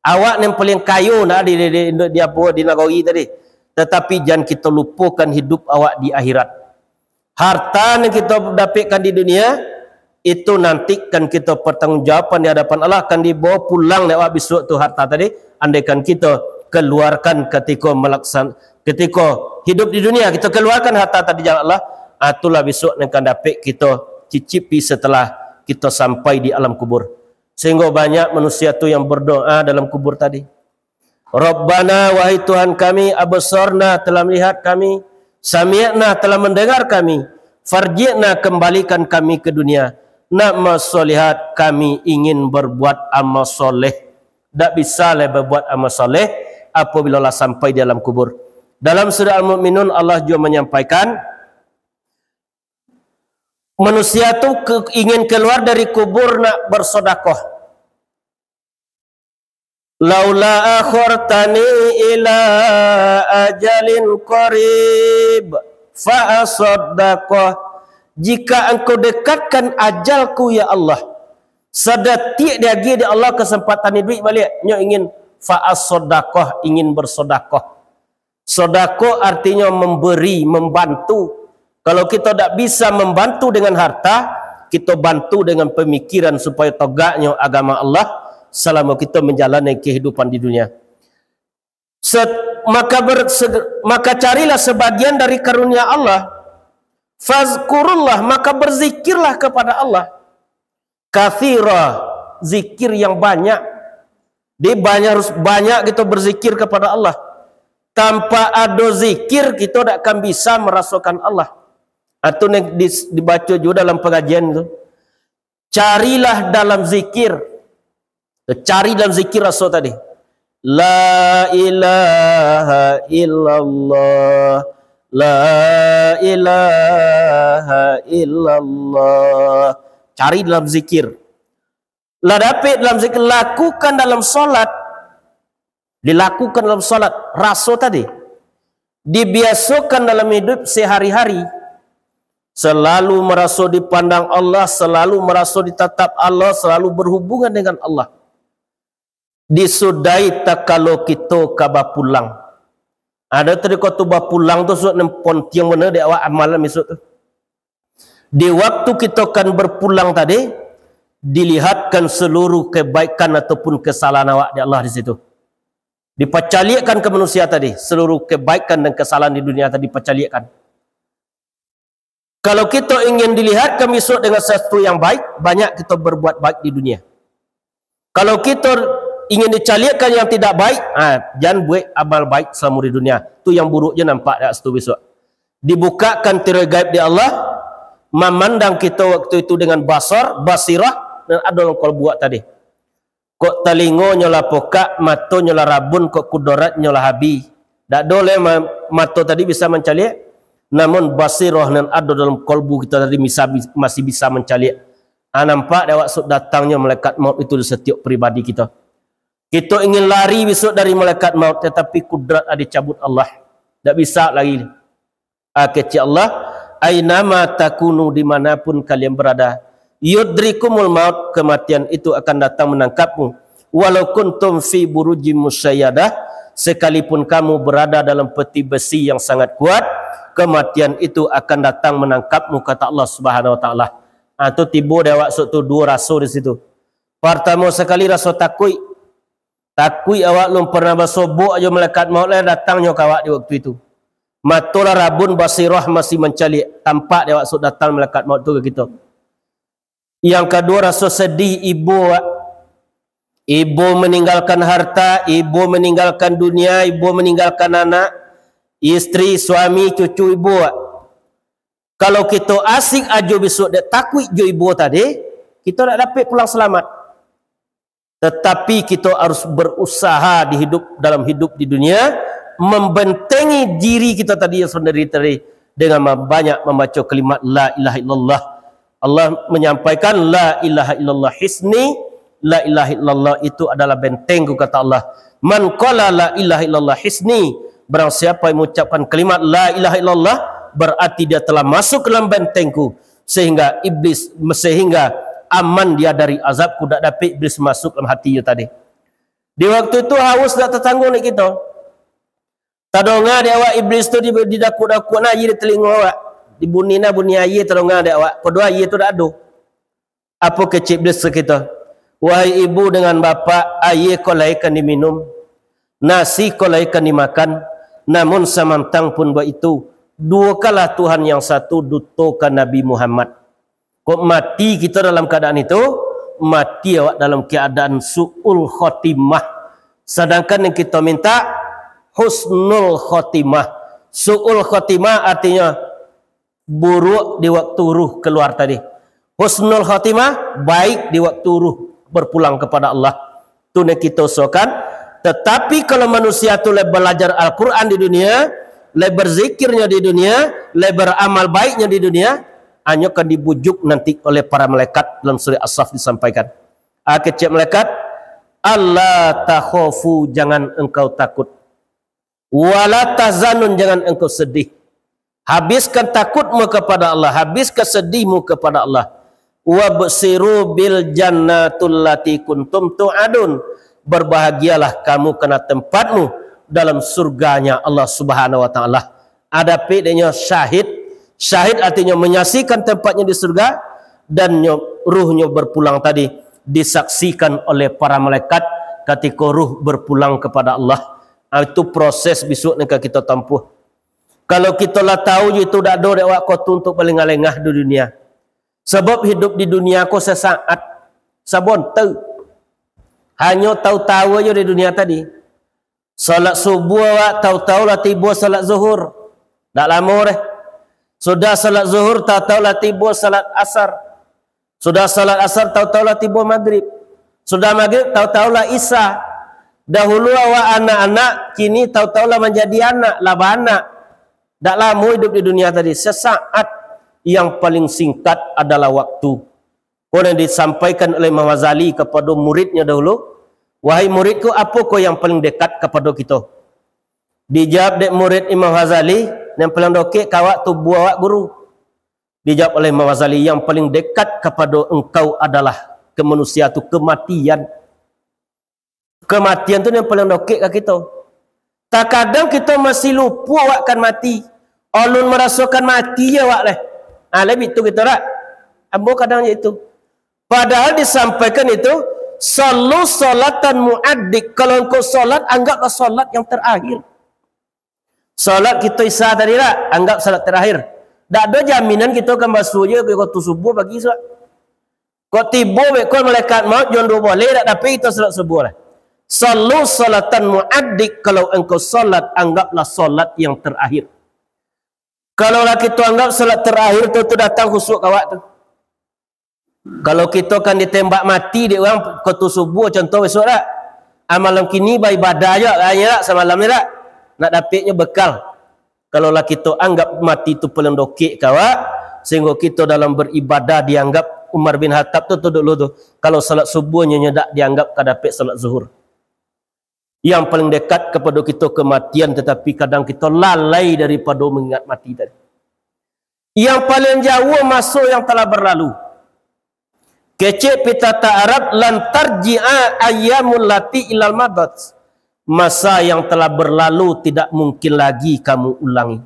Awak nan paling kayo nak di, di, di, di, di apo, di nagori tadi. Tetapi jan kito lupokan hidup awak di akhirat. Harta nan kito dapekkan di dunia, itu nanti kan kito pertanggungjawaban di hadapan Allah, akan dibawa pulang dek awak bisuak tu harta tadi, andaikan kito keluarkan ketika melaksan-, ketika hidup di dunia, kita keluarkan harta tadi jalan Allah, ah, itulah besok nan akan dapek kita cicipi setelah kita sampai di alam kubur. Sehingga banyak manusia tu yang berdoa dalam kubur tadi. Rabbana, wahai Tuhan kami, absarna, telah melihat kami, sami'na, telah mendengar kami, farji'na, kembalikan kami ke dunia, na'mal shalihan, kami ingin berbuat amal soleh. Dak bisa lai berbuat amal soleh apabila lah sampai di alam kubur. Dalam surah Al-Mukminun, Allah juga menyampaikan, manusia tu ke-, ingin keluar dari kubur nak bersedekah. "Laula akhartani ila ajalin qarib fa asaddaqa." Jika Engkau dekatkan ajalku, ya Allah, sadetik diagiah dek Allah kesempatan iduik baliak, nyo ingin fa asaddaqa, ingin bersedekah. Sedekah artinyo memberi, membantu. Kalau kita dak bisa membantu dengan harta, kita bantu dengan pemikiran supaya tegaknyo agama Allah selama kita menjalani kehidupan di dunia. Se-, maka ber-, se-, maka carilah sebagian dari karunia Allah. Fazkurullah, maka berzikirlah kepada Allah. Katsira, zikir yang banyak. Di banyak, harus banyak kita berzikir kepada Allah. Tanpa ado zikir, kita dak akan bisa merasakan Allah. Atau ni di-, dibaca juga dalam pengajian tu. Carilah dalam zikir. Cari dalam zikir raso tadi. La ilaha illallah. La ilaha illallah. Cari dalam zikir. Lah dapek dalam zikir, lakukan dalam solat. Dilakukan dalam solat. Raso tadi. Dibiasokan dalam hidup sehari-hari. Selalu maraso dipandang Allah, selalu maraso ditatap Allah, selalu berhubungan dengan Allah. Disudahi takalo kito ka bapulang. Ado tadi ko tu bapulang tu, suak nan pontiang bana di awak amalan besok tu. Di waktu kito kan berpulang tadi, dilihatkan seluruh kebaikan ataupun kesalahan awak di Allah di situ. Dipacaliakkan ke manusia tadi, seluruh kebaikan dan kesalahan di dunia tadi dipacaliakkan. Kalau kito ingin dilihatkan besok dengan sesuatu yang baik, banyak kito berbuat baik di dunia. Kalau kito ingin dicaliakkan yang tidak baik, ha, jan buek amal baik salamo di dunia. Tu yang buruk je nampak dak situ besok. Dibukakan tirai gaib di Allah, mamandang kito waktu itu dengan basar, basirah, nan ado dalam kalbu awak tadi. Kok talingonyo lah pokak, matonyo lah rabun, kok kudoratnyo lah habih. Dak ado lai ma-, mato tadi bisa mancaliak, namun basirah nan ado dalam kalbu kito tadi bisa, masih bisa mancaliak. Ah, nampak dek awak sok datangnyo malaikat maut itu di satiok pribadi kito. Kito ingin lari besok dari malaikat maut, tatapi kudrat lah dicabut Allah. Dak bisa lari. Ah, kecek Allah, "Ainama takunu, dimanapun kalian berada, yudrikumul maut, kematian itu akan datang menangkapmu. Walau kuntum fi burujim musyayadah, sekalipun kamu berada dalam peti besi yang sangat kuat, kematian itu akan datang menangkapmu," kata Allah Subhanahu wa Taala. Ah, tu tibo dek awak sok tu duo raso di situ. Partamo sakali raso takuik. Takuik awak lun pernah basobok ajo malaikat maut lah datangnyo ka awak di waktu itu. Mato lah rabun, basirah masih mancaliak, tampak dek awak sok datang malaikat maut tu ka kito. Yang kaduo, raso sedih ibo awak. Ibo meninggalkan harta, ibo meninggalkan dunia, ibo meninggalkan anak, istri, suami, cucu ibo awak. Kalau kito asik ajo besok dek takuik jo ibo tadi, kito dak dapek pulang salamat. Tatapi kito harus berusaha di hidup, dalam hidup di dunia, membentengi diri kito tadi yang sendiri tadi dengan banyak membaca kalimat la ilaha illallah. Allah menyampaikan, "La ilaha illallah hisni," la ilaha illallah itu adalah bentengku, kata Allah. "Man qala la ilaha illallah hisni," barang siapa yang mengucapkan kalimat la ilaha illallah, berarti dia telah masuk ke dalam bentengku, sehingga iblis, sehingga aman dia dari azabku, dak dapek iblis masuk dalam hatinyo tadi. Di waktu itu haus dak tatangguang dek kito. Tadonga dek awak iblis tu di, didakuk-dakuk nah aia di talingo awak. Dibunyi nah bunyi aia tadonga dek awak. Padahal aia tu dak ado. Apo kecek iblis tu kito? "Wahai ibu dengan bapak, aia ko lai kan diminum. Nasi ko lai kan dimakan, namun samantang pun baitu, duokanlah Tuhan yang satu, dutokan Nabi Muhammad. Kok mati kito dalam kaadaan itu, mati awak dalam kaadaan su'ul khotimah. Sadangkan yang kito minta, husnul khotimah. Su'ul khotimah artinyo, buruak di waktu ruh kaluar tadi. Husnul khotimah, baik di waktu ruh berpulang kepada Allah. Tu nan kito usahakan. Tetapi kalau manusia tu lai balajar Al-Quran di dunia, lai berzikirnyo di dunia, lai beramal baiknyo di dunia, hanyo kan dibujuk nanti oleh para malaikat dalam surah As-Saff disampaikan. Ah, kecek malaikat, "Alla takhofu, jangan engkau takut. Wala tahzanun, jangan engkau sedih. Habiskan takutmu kepada Allah, habiskan sedihmu kepada Allah. Wabsyiru bil jannatil lati kuntum tu'adun. Berbahagialah kamu karena tempatmu dalam surganya Allah Subhanahu wa Ta'ala." Adapi denyo syahid. Syahid artinyo manyaksikan tempatnyo di surga, dan nyo, ruhnyo berpulang tadi disaksikan oleh para malaikat katiko ruh berpulang kepada Allah. Ah, itu proses bisuak nan ka kito tampuah. Kalau kito lah tahu jo itu, dak ado dek awak ko tu untuk balengah-lengah di dunia. Sabab hidup di dunia ko sesaat, sabonta. Hanyo tahu-tahu ajo di dunia tadi. Salat subuh awak tahu-tahu lah tibo salat zuhur. Dak lamo deh. Sudah salat zuhur tahu-tahu lah tibo salat asar. Sudah salat asar tahu-tahu lah tibo magrib. Sudah magrib tahu-tahu lah isya. Dahulu awak anak-anak, kini tahu-tahu lah manjadi anak, lah baanak. Dak lamo hidup di dunia tadi, sesaat. Yang paling singkat adalah waktu. Ko nan disampaikan oleh Imam Ghazali kapado muridnyo dahulu, "Wahai muridku, apo ko yang paling dekat kapado kito?" Dijawab dek murid Imam Ghazali, "Yang paling dokek ka awak tubuah awak, Guru." Dijawab oleh Imam Ghazali, "Yang paling dekat kapado engkau adalah ke manusia tu kematian." Kematian tu yang paling dokek ka kito. Takadang kito masih lupo awak kan mati. Alun marasokan mati je awak leh. Ah, lebih tu kito dak? Ambo kadang je itu. Padahal disampaikan itu, "Sallu salatan muaddik." Kalau engkau salat, anggaplah salat yang terakhir. Salat kito Isya tadi lah, anggap salat terakhir. Dak ado jaminan kito kan basuo je waktu subuh pagi suak. Kok tibo beko malaikat maut jam duo baleh, dak dapek kito salat subuh lah. "Sallu salatan muaddik," kalau engkau salat, anggaplah salat yang terakhir. Kalau lah kito anggap salat terakhir tu, tu datang khusyuk ka awak tu. Kalau kito kan ditembak mati dek urang waktu subuh, contoh besok dak? Ah, malam kini baibadah je agaknyo dak, samalam ni dak? Nak dapeknyo bekal. Kalau lah kito anggap mati tu paling dokek ka awak, sehinggo kito dalam beribadah dianggap, Umar bin Khattab tu, tu dulu tu, kalau salat subuh nyo, nyo dak dianggap ka dapek salat zuhur. Yang paling dekat kapado kito kematian, tetapi kadang kito lalai daripado mengingat mati tadi. Yang paling jauah maso yang telah berlalu. Kecek pepatah Arab, "Lan tarji'a ayyamul lati ilal madat." Masa yang telah berlalu tidak mungkin lagi kamu ulangi.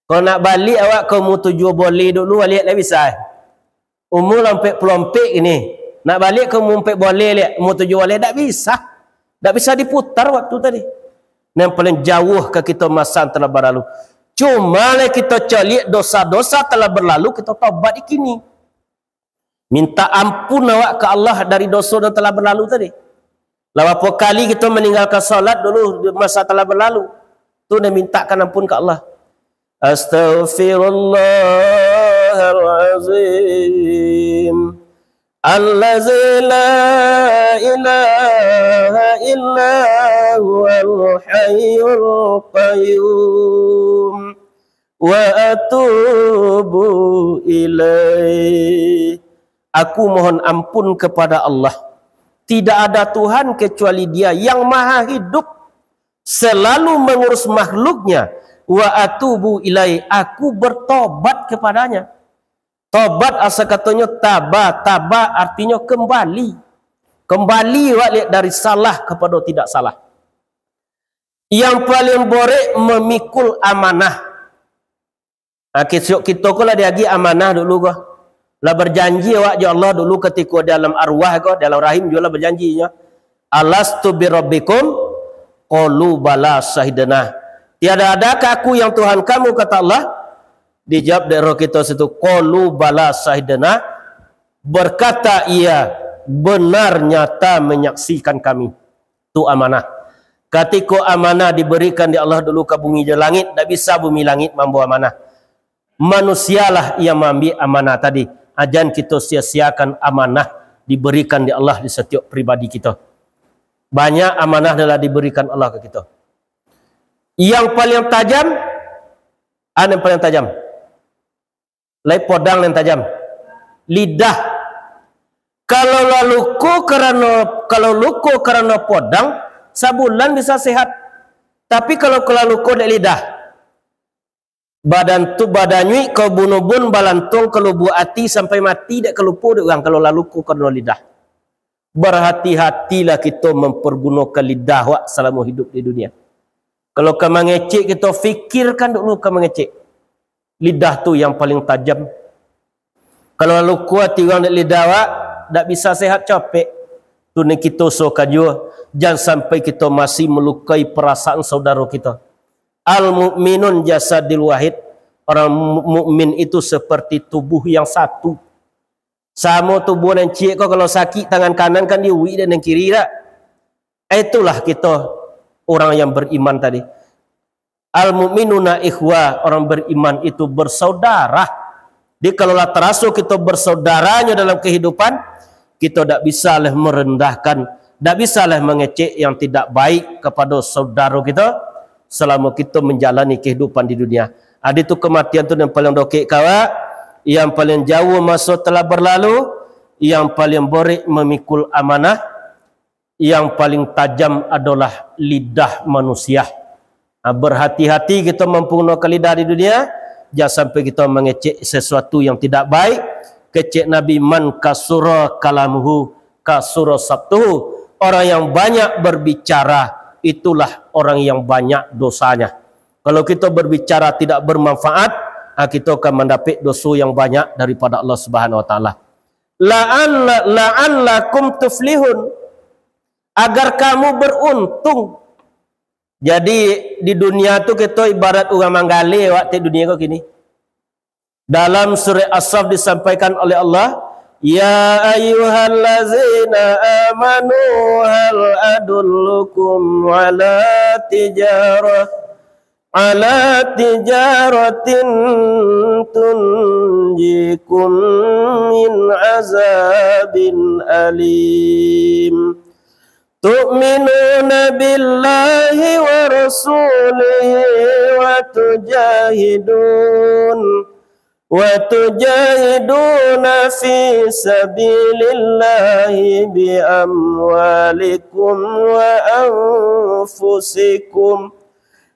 Kalau nak baliak awak ka umur tujuah baleh dulu, baliak dak bisa. Umur lah ampek puluah ampek kini. Nak baliak ka umur ampek baleh liak, umur tujuah baleh, dak bisa. Dak bisa diputar waktu tadi. Yang paling jauah ka kito masa yang telah berlalu. Cuma lah kito caliak dosa-dosa telah berlalu, kito tobat di kini. Minta ampun awak ka Allah dari doso yang telah berlalu tadi. Lah barapo kali kito maninggalkan salat dulu di masa telah berlalu. Tu nan mintakan ampun ka Allah. Astaghfirullahalazim. Allazi la ilaha illa huwal hayyul qayyum. Wa atubu ilaih. Aku mohon ampun kepada Allah. Tidak ada Tuhan kecuali Dia yang Maha Hidup, selalu mengurus makhluknya. Wa atubu ilaih, aku bertobat kepadanya. Tobat asa katonyo taba, taba artinyo kembali. Kembali baliak dari salah kepada tidak salah. Yang paling borek mamikul amanah. Ha, kisiok kito ko lah diagiah amanah dulu ko. Lah berjanji awak jo Allah dulu katiko di alam arwah ko, di alam rahim juo lah berjanji nyo. "Alastu birabbikum?" Qalu bala syahidna. "Tiada adakah Aku yang Tuhan kamu?" kata Allah. Dijawab dek roh kito situ, "Qalu bala syahidna." Berkata ia, "Benar nyata menyaksikan kami." Tu amanah. Katiko amanah diberikan dek Allah dulu ka bumi jo langik, ndak bisa bumi langik mambawa amanah. Manusialah yang maambiak amanah tadi. Ajan kito sia-siakan amanah diberikan dek Allah di satiok pribadi kito. Banyak amanah nan lah diberikan Allah ka kito. Yang paling tajam, a nan paling tajam? Lai podang nan tajam. Lidah. Kalau lah luko karano, kalau luko karano podang, sabulan bisa sehat. Tapi kalau lah luko dek lidah, badan tu badanyuik, ka ubun-ubun, balantuang ka lubuak ati, sampai mati dak ka lupo dek urang kalau lah luko karano lidah. Berhati-hatilah kito mempergunokan lidah wak salamo hidup di dunia. Kalau ka mangecek, kito fikirkan dulu ka mangecek. Lidah tu yang paling tajam. Kalau luko ati urang dek lidah wak, dak bisa sehat capek. Tu nan kito usahokan juo, jan sampai kito masih melukai perasaan saudaro kito. Al mukminun jasadil wahid, orang mu-, mukmin itu seperti tubuh yang satu. Samo tubuh nan ciek ko, kalau sakik tangan kanan kan diuik dek nan kiri dak? Itulah kito orang yang beriman tadi. Al mukminuna ikhwa, orang beriman itu bersaudara. Jadi kalau lah taraso kito bersaudaranyo dalam kehidupan, kito dak bisa lah merendahkan, dak bisa lah mangecek yang tidak baik kepada saudaro kito selama kito menjalani kehidupan di dunia. Adi tu kematian tu yang paling dokek ka awak, yang paling jauh maso telah berlalu, yang paling borek memikul amanah, yang paling tajam adolah lidah manusia. Ha, berhati-hati kito mampunokan lidah di dunia, jan sampai kito mangecek sesuatu yang tidak baik. Kecek Nabi, "Man kasura kalamuhu, kasura saktuhu." Orang yang banyak berbicara, itulah orang yang banyak dosanya. Kalau kito berbicara tidak bermanfaat, ha, kito akan mandapek doso yang banyak daripada Allah Subhanahu Wa Taala. La'alla-, la'allakum tuflihun. Agar kamu beruntung. Jadi, di dunia tu kito ibarat urang manggaleh wak di dunia ko kini. Dalam surah As-Saff disampaikan oleh Allah, "Ya ayyuhallazina amanu hal adullukum ala tijarah, ala tijaratin tunjikum min azabin alim." Tu'minuna billahi wa rasulihi wa tujahidun, wa tujahiduna fi sabilillahi bi amwalikum wa anfusikum.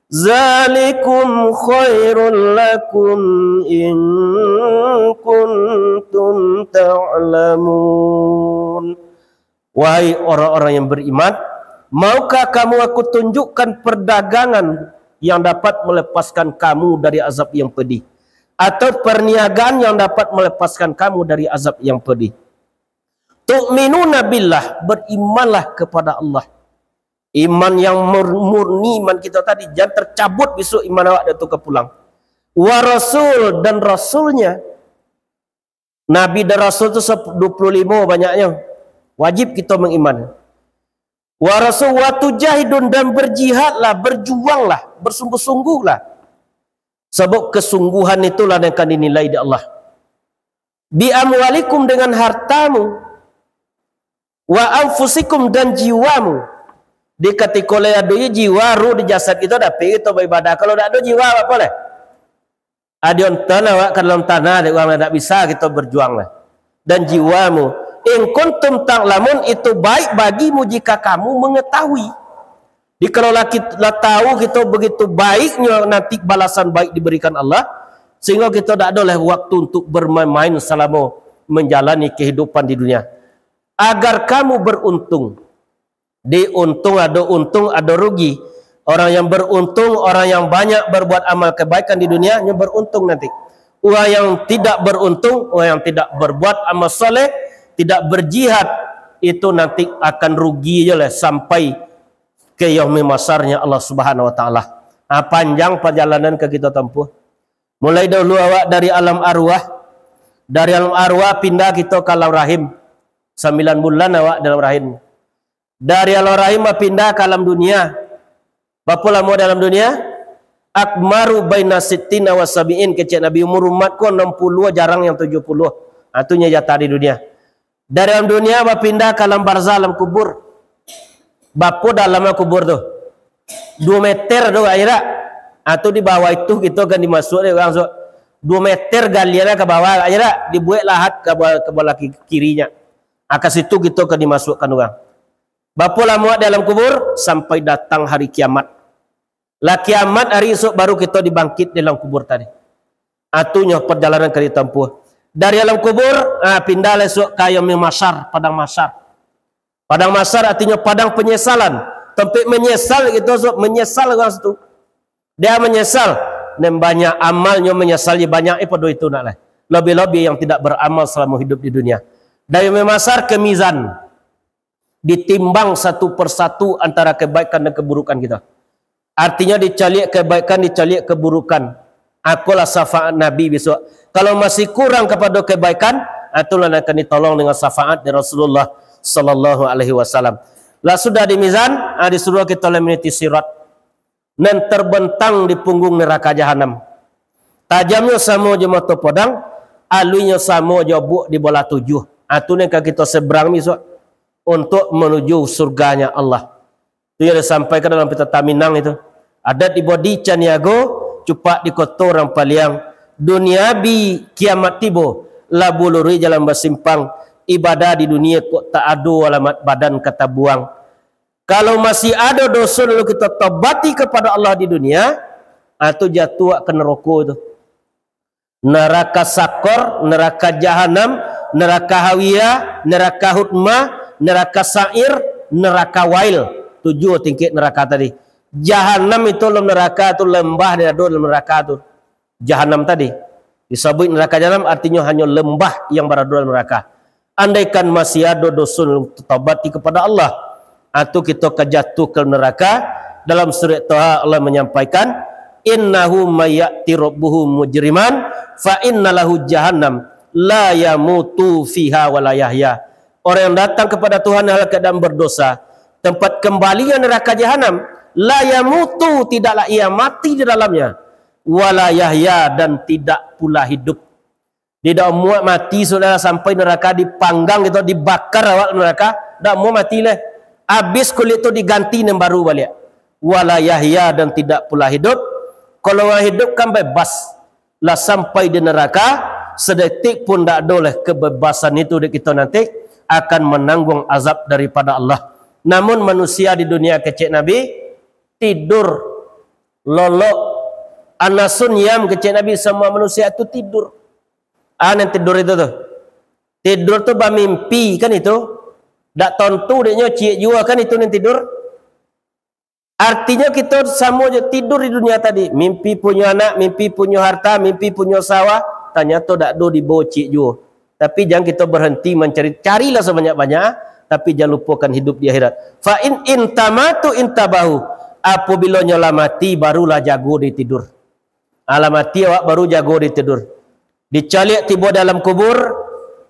Zalikum khairul lakum in kuntum ta'lamun. Wahai orang-orang yang beriman, maukah kamu Aku tunjukkan perdagangan yang dapat melepaskan kamu dari azab yang pedih, atau perniagaan yang dapat melepaskan kamu dari azab yang pedih? Tu'minuna billah, berimanlah kepada Allah. Iman yang mur-, murni iman kito tadi, jan tercabut bisuak iman awak dah tu ka pulang. Wa rasul, dan rasulnya. Nabi dan rasul tu sep-, dua puluh lima banyaknyo. Wajib kito mengiman. Wa rasul wa tujahidun, dan berjihadlah, berjuanglah, bersungguh-sungguhlah. Sabab kesungguhan itulah yang akan dinilai di Allah. Bi amwalikum, dengan hartamu, wa anfusikum, dan jiwamu. Di katiko lai ado jiwa, ruh di jasad kito, dapek kito baibadah. Kalau dak ado jiwa, apo lai? Adi onton awak ka dalam tanah, dek urang dak bisa kito berjuang lah. Dan jiwamu. In kuntum ta'lamun, itu baik bagimu jika kamu mengetahui. Jadi kalau lah, kit-, lah tahu kito begitu baiknyo nanti balasan baik diberikan Allah, sehingga kito dak ado lah waktu untuk bermain-main selama menjalani kehidupan di dunia. Agar kamu beruntung. Di untung ado untung, ado rugi. Orang yang beruntung, orang yang banyak berbuat amal kebaikan di dunia, nyo beruntung nanti. Orang yang tidak beruntung, orang yang tidak berbuat amal soleh, tidak berjihad, itu nanti akan rugi je lah sampai ke Yaumil Mahsyarnya Allah Subhanahu wa Ta'ala. Ha, panjang pajalanan ka kito tampuah. Mulai dahulu awak dari alam arwah. Dari alam arwah pindah kito ka alam rahim. Sambilan bulan awak dalam rahim. Dari alam rahim bapindah ka alam dunia. Bapo lamo dalam dunia? Akmaru baina sittina wa sabiin, kecek Nabi, umur umat ko anam puluah, jarang yang tujuah puluah. Ha, tu nyo jatah di dunia. Dari alam dunia bapindah ka alam barzah, alam kubur. Bapo dalam kubur tu? Duo meter tu, agaknyo dak? Ha, tu di bawah itu kito kan dimasuak dek urang, so. Duo meter galian ka bawah, agaknyo dak? Dibuek lahat ka bawah, ka bawah kaki kirinyo. Ha, ka situ kito ka dimasuakkan urang. Bapo lamo dalam kubur? Sampai datang hari kiamat. Lah kiamat hari esok baru kito dibangkit dalam kubur tadi. Ha, tu nyo pajalanan ka ditampuah. Dari alam kubur, ha, pindah lah esok ka Yaumil Mahsyar, padang mahsyar. Padang mahsyar artinyo padang panyesalan. Tampek manyesal kito, so, manyesal urang situ. Dia manyesal. Nan banyak amalnyo manyesal, banyak, eh, pado itu nak lah. Lebih-lebih yang tidak beramal selama hidup di dunia. Dari Yaumil Mahsyar ka mizan. Ditimbang satu persatu antara kebaikan dan keburukan kita. Artinyo dicaliak kebaikan, dicaliak keburukan. Akolah syafaat Nabi besok. Kalau masih kurang kapado kebaikan, ha, itulah nan akan ditolong dengan syafaat dari Rasulullah sallallahu alaihi wasallam. Lah sudah di mizan, ha, disuruah kito lah maniti sirat nan terbentang di punggung neraka jahanam. Tajamnyo samo jo mato podang, aluinyo samo jo buak di bolah tujuah. Ha, tu nan ka kito seberang besok untuk menuju surganya Allah. Tu yang disampaikan dalam Pita Taminang itu. Adat di Bodi Caniago, cupak di Koto Urang Paliang. Dunia bi kiamat tibo, labuah luruih jalan basimpang. Ibadah di dunia kok tak ado alamat badan ka tabuang. Kalau masih ado doso lalu kito tobati kapado Allah di dunia, ha, tu jatuah ka neroko tu. Neraka Sakor, neraka Jahanam, neraka Hawiyah, neraka Hutmah, neraka Sa'ir, neraka Wail. Tujuah tingkek neraka tadi. Jahanam itu dalam neraka tu, lembah di ado dalam neraka tu. Jahanam tadi. Disabuik neraka Jahanam artinyo hanyo lembah yang barado dalam neraka. Andaikan masih ado doso, tobati kapado Allah, ha, tu kito ka jatuah ka neraka. Dalam surat Toha Allah manyampaikan, "Innahu may ya'ti rabbahu mujriman, fa inna lahu jahannam, la yamutu fiha wa la yahya." Orang yang datang kepada Tuhan dalam keadaan berdosa, tempat kembalinya neraka jahanam, la yamutu, tidaklah ia mati di dalamnya, wa la yahya, dan tidak pula hidup. Dia dak muak mati, saudara, sampai neraka dipanggang gitu, dibakar awak neraka, dak muak mati leh. Habis kulit tu diganti nan baru baliak. Wa la yahya, dan tidak pula hidup. Kalau orang hidup kan bebas. Lah sampai di neraka, sedetik pun dak ado leh kebebasan itu di kita nanti akan menanggung azab daripada Allah. Namun manusia di dunia kecek Nabi, tidur, lolok, anasun yam kecek Nabi, semua manusia tu tidur. Ah, nan tidur itu tu. Tidur tu bamimpi kan itu. Dak tontu deknyo ciek juo kan itu nan tidur. Artinyo kito samo jo tidur di dunia tadi. Mimpi punyo anak, mimpi punyo harta, mimpi punyo sawah. Tanyato dak do dibawo ciek juo. Tapi jangan kito berhenti mancari. Carilah sabanyak-banyak, tapi jangan lupokan hidup di akhirat. Fa in intamatu intabahu. Apabilo nyo lah mati, barulah jago di tidur. Alah mati awak baru jago di tidur. Dicaliak tibo dalam kubur,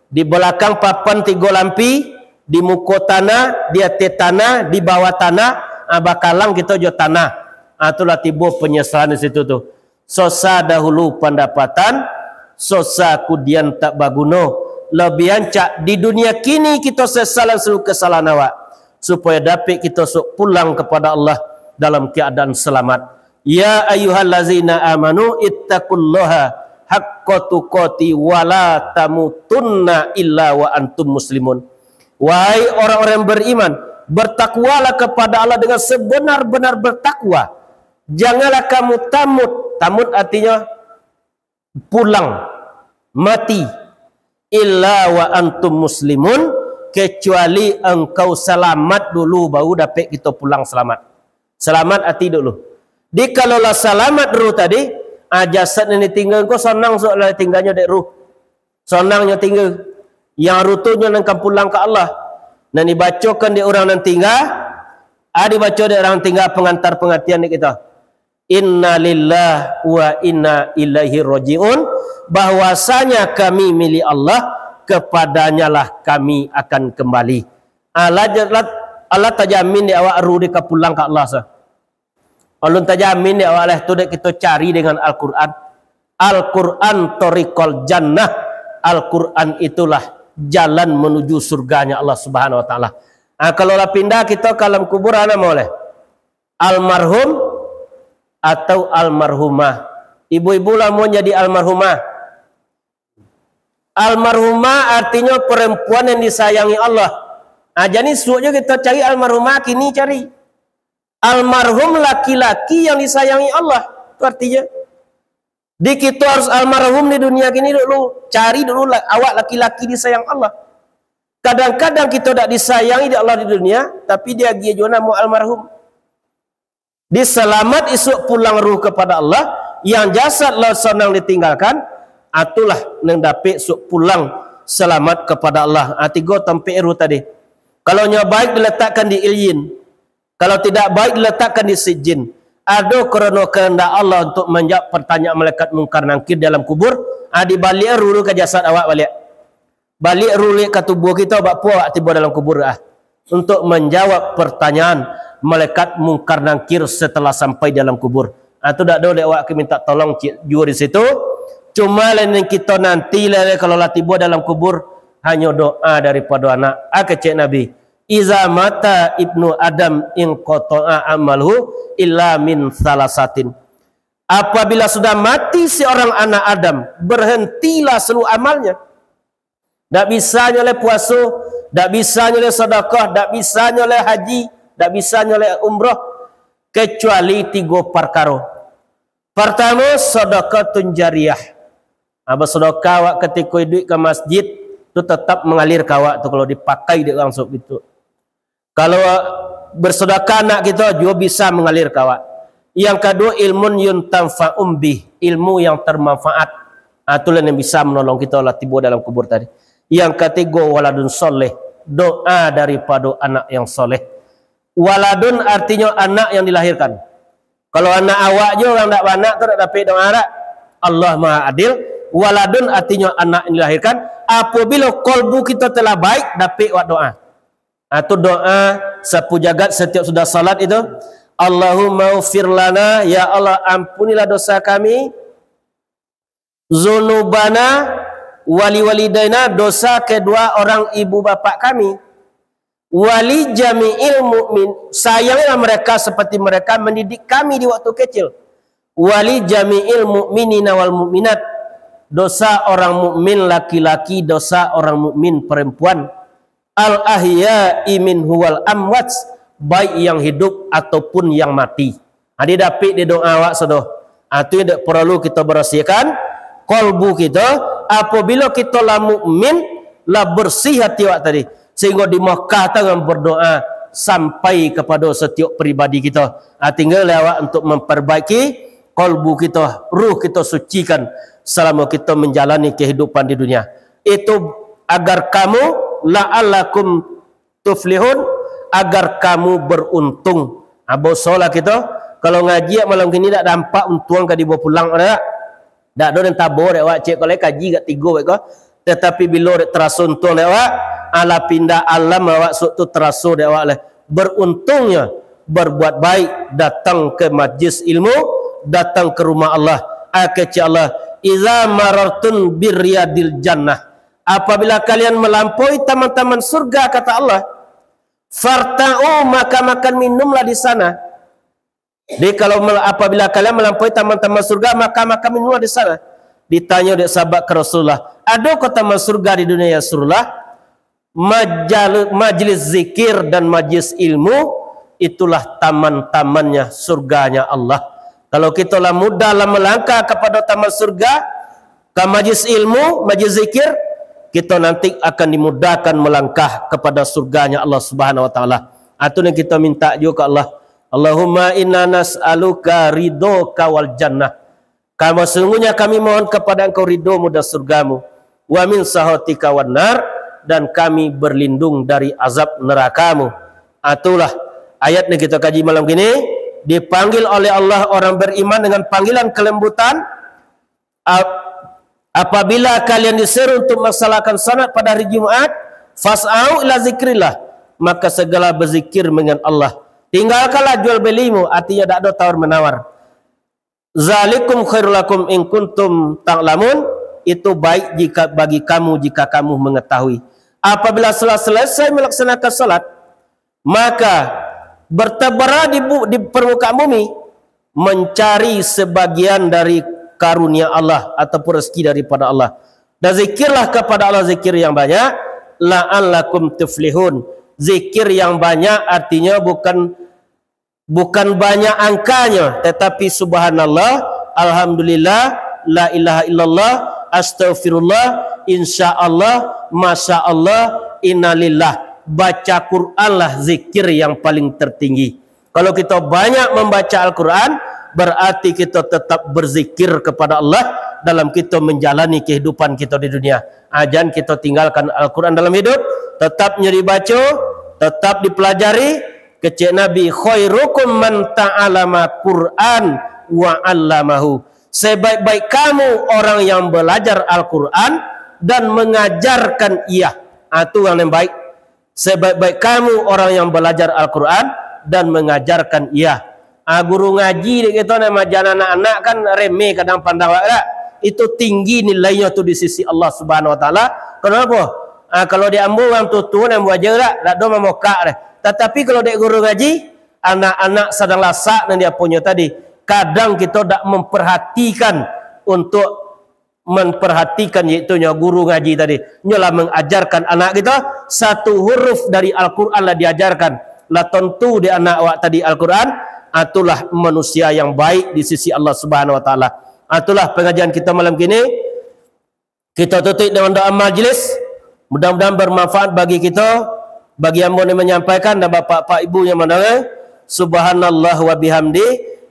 di balakang papan tigo lampi, di muko tanah, di ateh tanah, di bawah tanah, ah, bakalang kito jo tanah. Ah, itulah tibo penyesalan di situ tu. Sosa dahulu pandapatan, sosa kudian tak baguno. Lebih rancak di dunia kini kito sesalan seluruh kesalahan awak, supaya dapik kito sok pulang kepada Allah dalam keadaan selamat. Ya ayyuhallazina amanu ittaqullaha haqqa tuqati wa la tamutunna illa wa antum muslimun. Wahai orang-orang yang beriman, bertakwalah kepada Allah dengan sebenar-benar bertakwa. Janganlah kamu tamut. Tamut artinya pulang, mati. Illa wa antum muslimun, kecuali engkau salamat dulu, baru dapek kito pulang salamat. Salamat ati dulu. Di kalau lah salamat ruh tadi, ah, jasad nan ditinggal ko sanang so lah tinggalnyo dek ruh. Sanang nyo tinggal. Yang ruh tu nyo nan kan pulang ka Allah. Nan dibacokan dek urang nan tinggal, Ah, dibaco dek urang tingga pangantar pangatian dek kito. Innalillah wa inna ilaihi raji'un, bahwasanya kami milik Allah, kepadanyalah kami akan kembali. Allah, Allah, Allah tajamin dek awak ruh dek ka pulang ka Allah sa. Alun tajamin dek awak lah tu dek kito cari dengan Al-Quran. Al-Quran thariqal jannah. Al-Quran itulah jalan menuju surganya Allah Subhanahu wa Taala. Ah, kalau lah pindah kito ka alam kubur, ah, namo leh? Almarhum atau almarhumah? Ibu-ibu lah mau jadi almarhumah. Almarhumah artinyo perempuan yang disayangi Allah. Ah, jadi suok jo kito cari almarhumah, kini cari almarhum laki-laki yang disayangi Allah. Itu artinya. Di kito harus almarhum di dunia kini dulu. Cari dulu la-, awak laki-laki disayang Allah. Kadang-kadang kito dak disayangi dek Allah di dunia, tapi diagiah juo namo almarhum. Di selamat isuak pulang ruh kepada Allah, yang jasad lah sanang ditinggalkan, atulah nang dapek isuak pulang selamat kepada Allah. Ah, tigo tampek ruh tadi. Kalau nyo baik diletakkan di Ilyin, kalau tidak baik diletakkan di Sijjin. Ado karano kehendak Allah untuk menjawab pertanyaan malaikat Mungkar Nangkir dalam kubur, ah, dibaliak ruh ka jasad awak baliak. Baliak ruh ka tubuah kito, bak puo awak tibo dalam kubur, ah. Untuk menjawab pertanyaan malaikat Mungkar Nangkir setelah sampai dalam kubur. Ah, tu dak ado dek awak ka minta tolong cik juo di situ. Cuma lain kito nanti lah, kalau lah tibo dalam kubur, hanyo doa daripado anak. Ah, kecek Nabi, "Iza mata ibnu Adam inqata'a amaluhu illa min salasatin." Apabila sudah mati seorang anak Adam, berhentilah seluruh amalnya. Dak bisa nyo lai puaso, dak bisa nyo lai sadakah, dak bisa nyo lai haji, dak bisa nyo lai umrah, kecuali tigo parkaro. Partamo, sadakatun jariyah. Ah, basadakah awak katiko iduik ka masjid, tu tatap mangalir ka awak tu kalau dipakai dek urang sabuik tu. Kalau bersedekah anak kito, juo bisa mangalir ka awak. Yang kaduo, ilmun yuntafa'u bih, ilmu yang termanfaat. Ah, itulah yang bisa menolong kito lah tibo dalam kubur tadi. Yang katigo, waladun soleh, doa daripado anak yang soleh. Waladun artinyo anak yang dilahirkan. Kalau anak awak juo urang dak baanak tu dak dapek doa dak? Allah Maha Adil. Waladun artinyo anak yang dilahirkan. Apabila kolbu kito telah baik, dapek awak doa. Ah, tu doa sapu jagat setiap sudah salat itu. Allahumma ufir lana, ya Allah, ampunilah dosa kami. Zunubana, wali walidaina, dosa kedua orang ibu bapak kami. Wali jami'il mukmin, sayangilah mereka seperti mereka mendidik kami di waktu kecil. Wali jami'il mukminina wal mukminat, dosa orang mukmin laki-laki, dosa orang mukmin perempuan. Al-ahya'i minhu wal amwat, baik yang hidup ataupun yang mati. Ha, didapik di doa awak sado. Ha, tu yang dek paralu kito barasiahkan kolbu kito. Apabila kito lah mukmin, lah bersih hati awak tadi, sehingga di Makkah tangan berdoa sampai kepada setiap pribadi kito. Ha, tinggal awak untuk memperbaiki kolbu kito, ruh kito sucikan selama kito menjalani kehidupan di dunia. Itu agar kamu, la'allakum tuflihun, agar kamu beruntung. Ha, bosolah kito, kalau ngaji malam kini dak dampak untuang ka dibawa pulang, dak? Dak ado nan tabo dek awak, cek kalau kaji gak tigo baik ko. Tetapi bilo dek teraso untuang dek awak, alah pindah alam awak, sok tu teraso dek awak lah. Beruntungnyo berbuat baik, datang ke majlis ilmu, datang ke rumah Allah. Ah, kecek Allah, "Idza marartum birriyadil jannah." Apabila kalian melampaui taman-taman surga, kata Allah, "Farta'u, maka makan minumlah di sana." Jadi, kalau mel-, apabila kalian melampaui taman-taman surga, maka makan minumlah di sana. Ditanyo dek sahabat ka Rasulullah, "Adokah taman surga di dunia, ya Rasulullah?" Majal-, majlis zikir dan majlis ilmu, itulah taman-tamannya surganya Allah. Kalau kito lah mudah lah melangkah kepada taman surga, ka majlis ilmu, majlis zikir, kito nanti akan dimudahkan melangkah kepada surganya Allah Subhanahu wa Taala. Itu yang kito minta juga ka Allah. Allahumma inna nas'aluka ridhoka wal jannah. Kami, sesungguhnya kami mohon kepada Engkau ridho-Mu dan surga-Mu. Wa min sakhatika wan nar, dan kami berlindung dari azab neraka-Mu. Itulah Ayat yang kita kaji malam kini, dipanggil oleh Allah orang beriman dengan panggilan kelembutan, ap-, apabila kalian disuruh untuk melaksanakan salat pada hari Jumat, "Fas'au ila zikrillah," maka segala berzikir mengingat Allah. Tinggalkanlah jual belimu, artinya tidak ada tawar menawar. "Zalikum khairul lakum in kuntum ta'lamun," itu baik jika bagi kamu jika kamu mengetahui. Apabila telah selesai melaksanakan salat, maka bertebaran di, bu-, di permukaan bumi, mencari sebagian dari karunia Allah ataupun rezeki daripada Allah. Dan zikirlah kepada Allah zikir yang banyak, "la'allakum tuflihun." Zikir yang banyak artinya bukan, bukan banyak angkanya, tetapi subhanallah, alhamdulillah, la ilaha illallah, astagfirullah, insya Allah, masya Allah, innalillah. Baca Quranlah zikir yang paling tertinggi. Kalau kita banyak membaca Al-Quran, berarti kita tetap berzikir kepada Allah dalam kita menjalani kehidupan kita di dunia. Ajan kita tinggalkan Al-Quran dalam hidup, tetap nyo dibaco, tetap dipelajari. Kecek Nabi, "Khairukum man ta'alama Quran wa 'allamahu." Sebaik-baik kamu orang yang belajar Al-Quran dan mengajarkan ia. Ah, tu yang baik. Sebaik-baik kamu orang yang belajar Al-Quran dan mengajarkan ia. Ah, guru ngaji dek kito nan majan anak-anak kan remeh kadang pandang awak dak? Itu tinggi nilainyo tu di sisi Allah Subhanahu Wa Taala. Kenapa? Ah, kalau dek ambo urang tuo-tuo nan buaja dak, dak do mamokak deh. Tatapi kalau dek guru ngaji, anak-anak sadang lasak nan dia punyo tadi, kadang kito dak memperhatikan untuk memperhatikan, yaitu nyo guru ngaji tadi. Nyo lah mengajarkan anak kita, satu huruf dari Al-Quran lah diajarkan, lah tentu di anak awak tadi Al-Quran, ah, itulah manusia yang baik di sisi Allah Subhanahu Wa Taala. Ah, itulah pengajian kita malam kini. Kita tutup dengan doa majlis. Mudah-mudahan bermanfaat bagi kita, bagi ambo yang menyampaikan dan bapak-bapak ibu yang mendengar. Subhanallah wa bihamdi,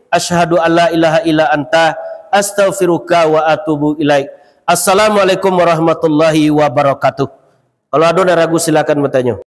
asyhadu alla ilaha illa anta, astaghfiruka wa atubu ilaik. Assalamualaikum warahmatullahi wabarakatuh. Kalau ada nan ragu, silakan bertanya.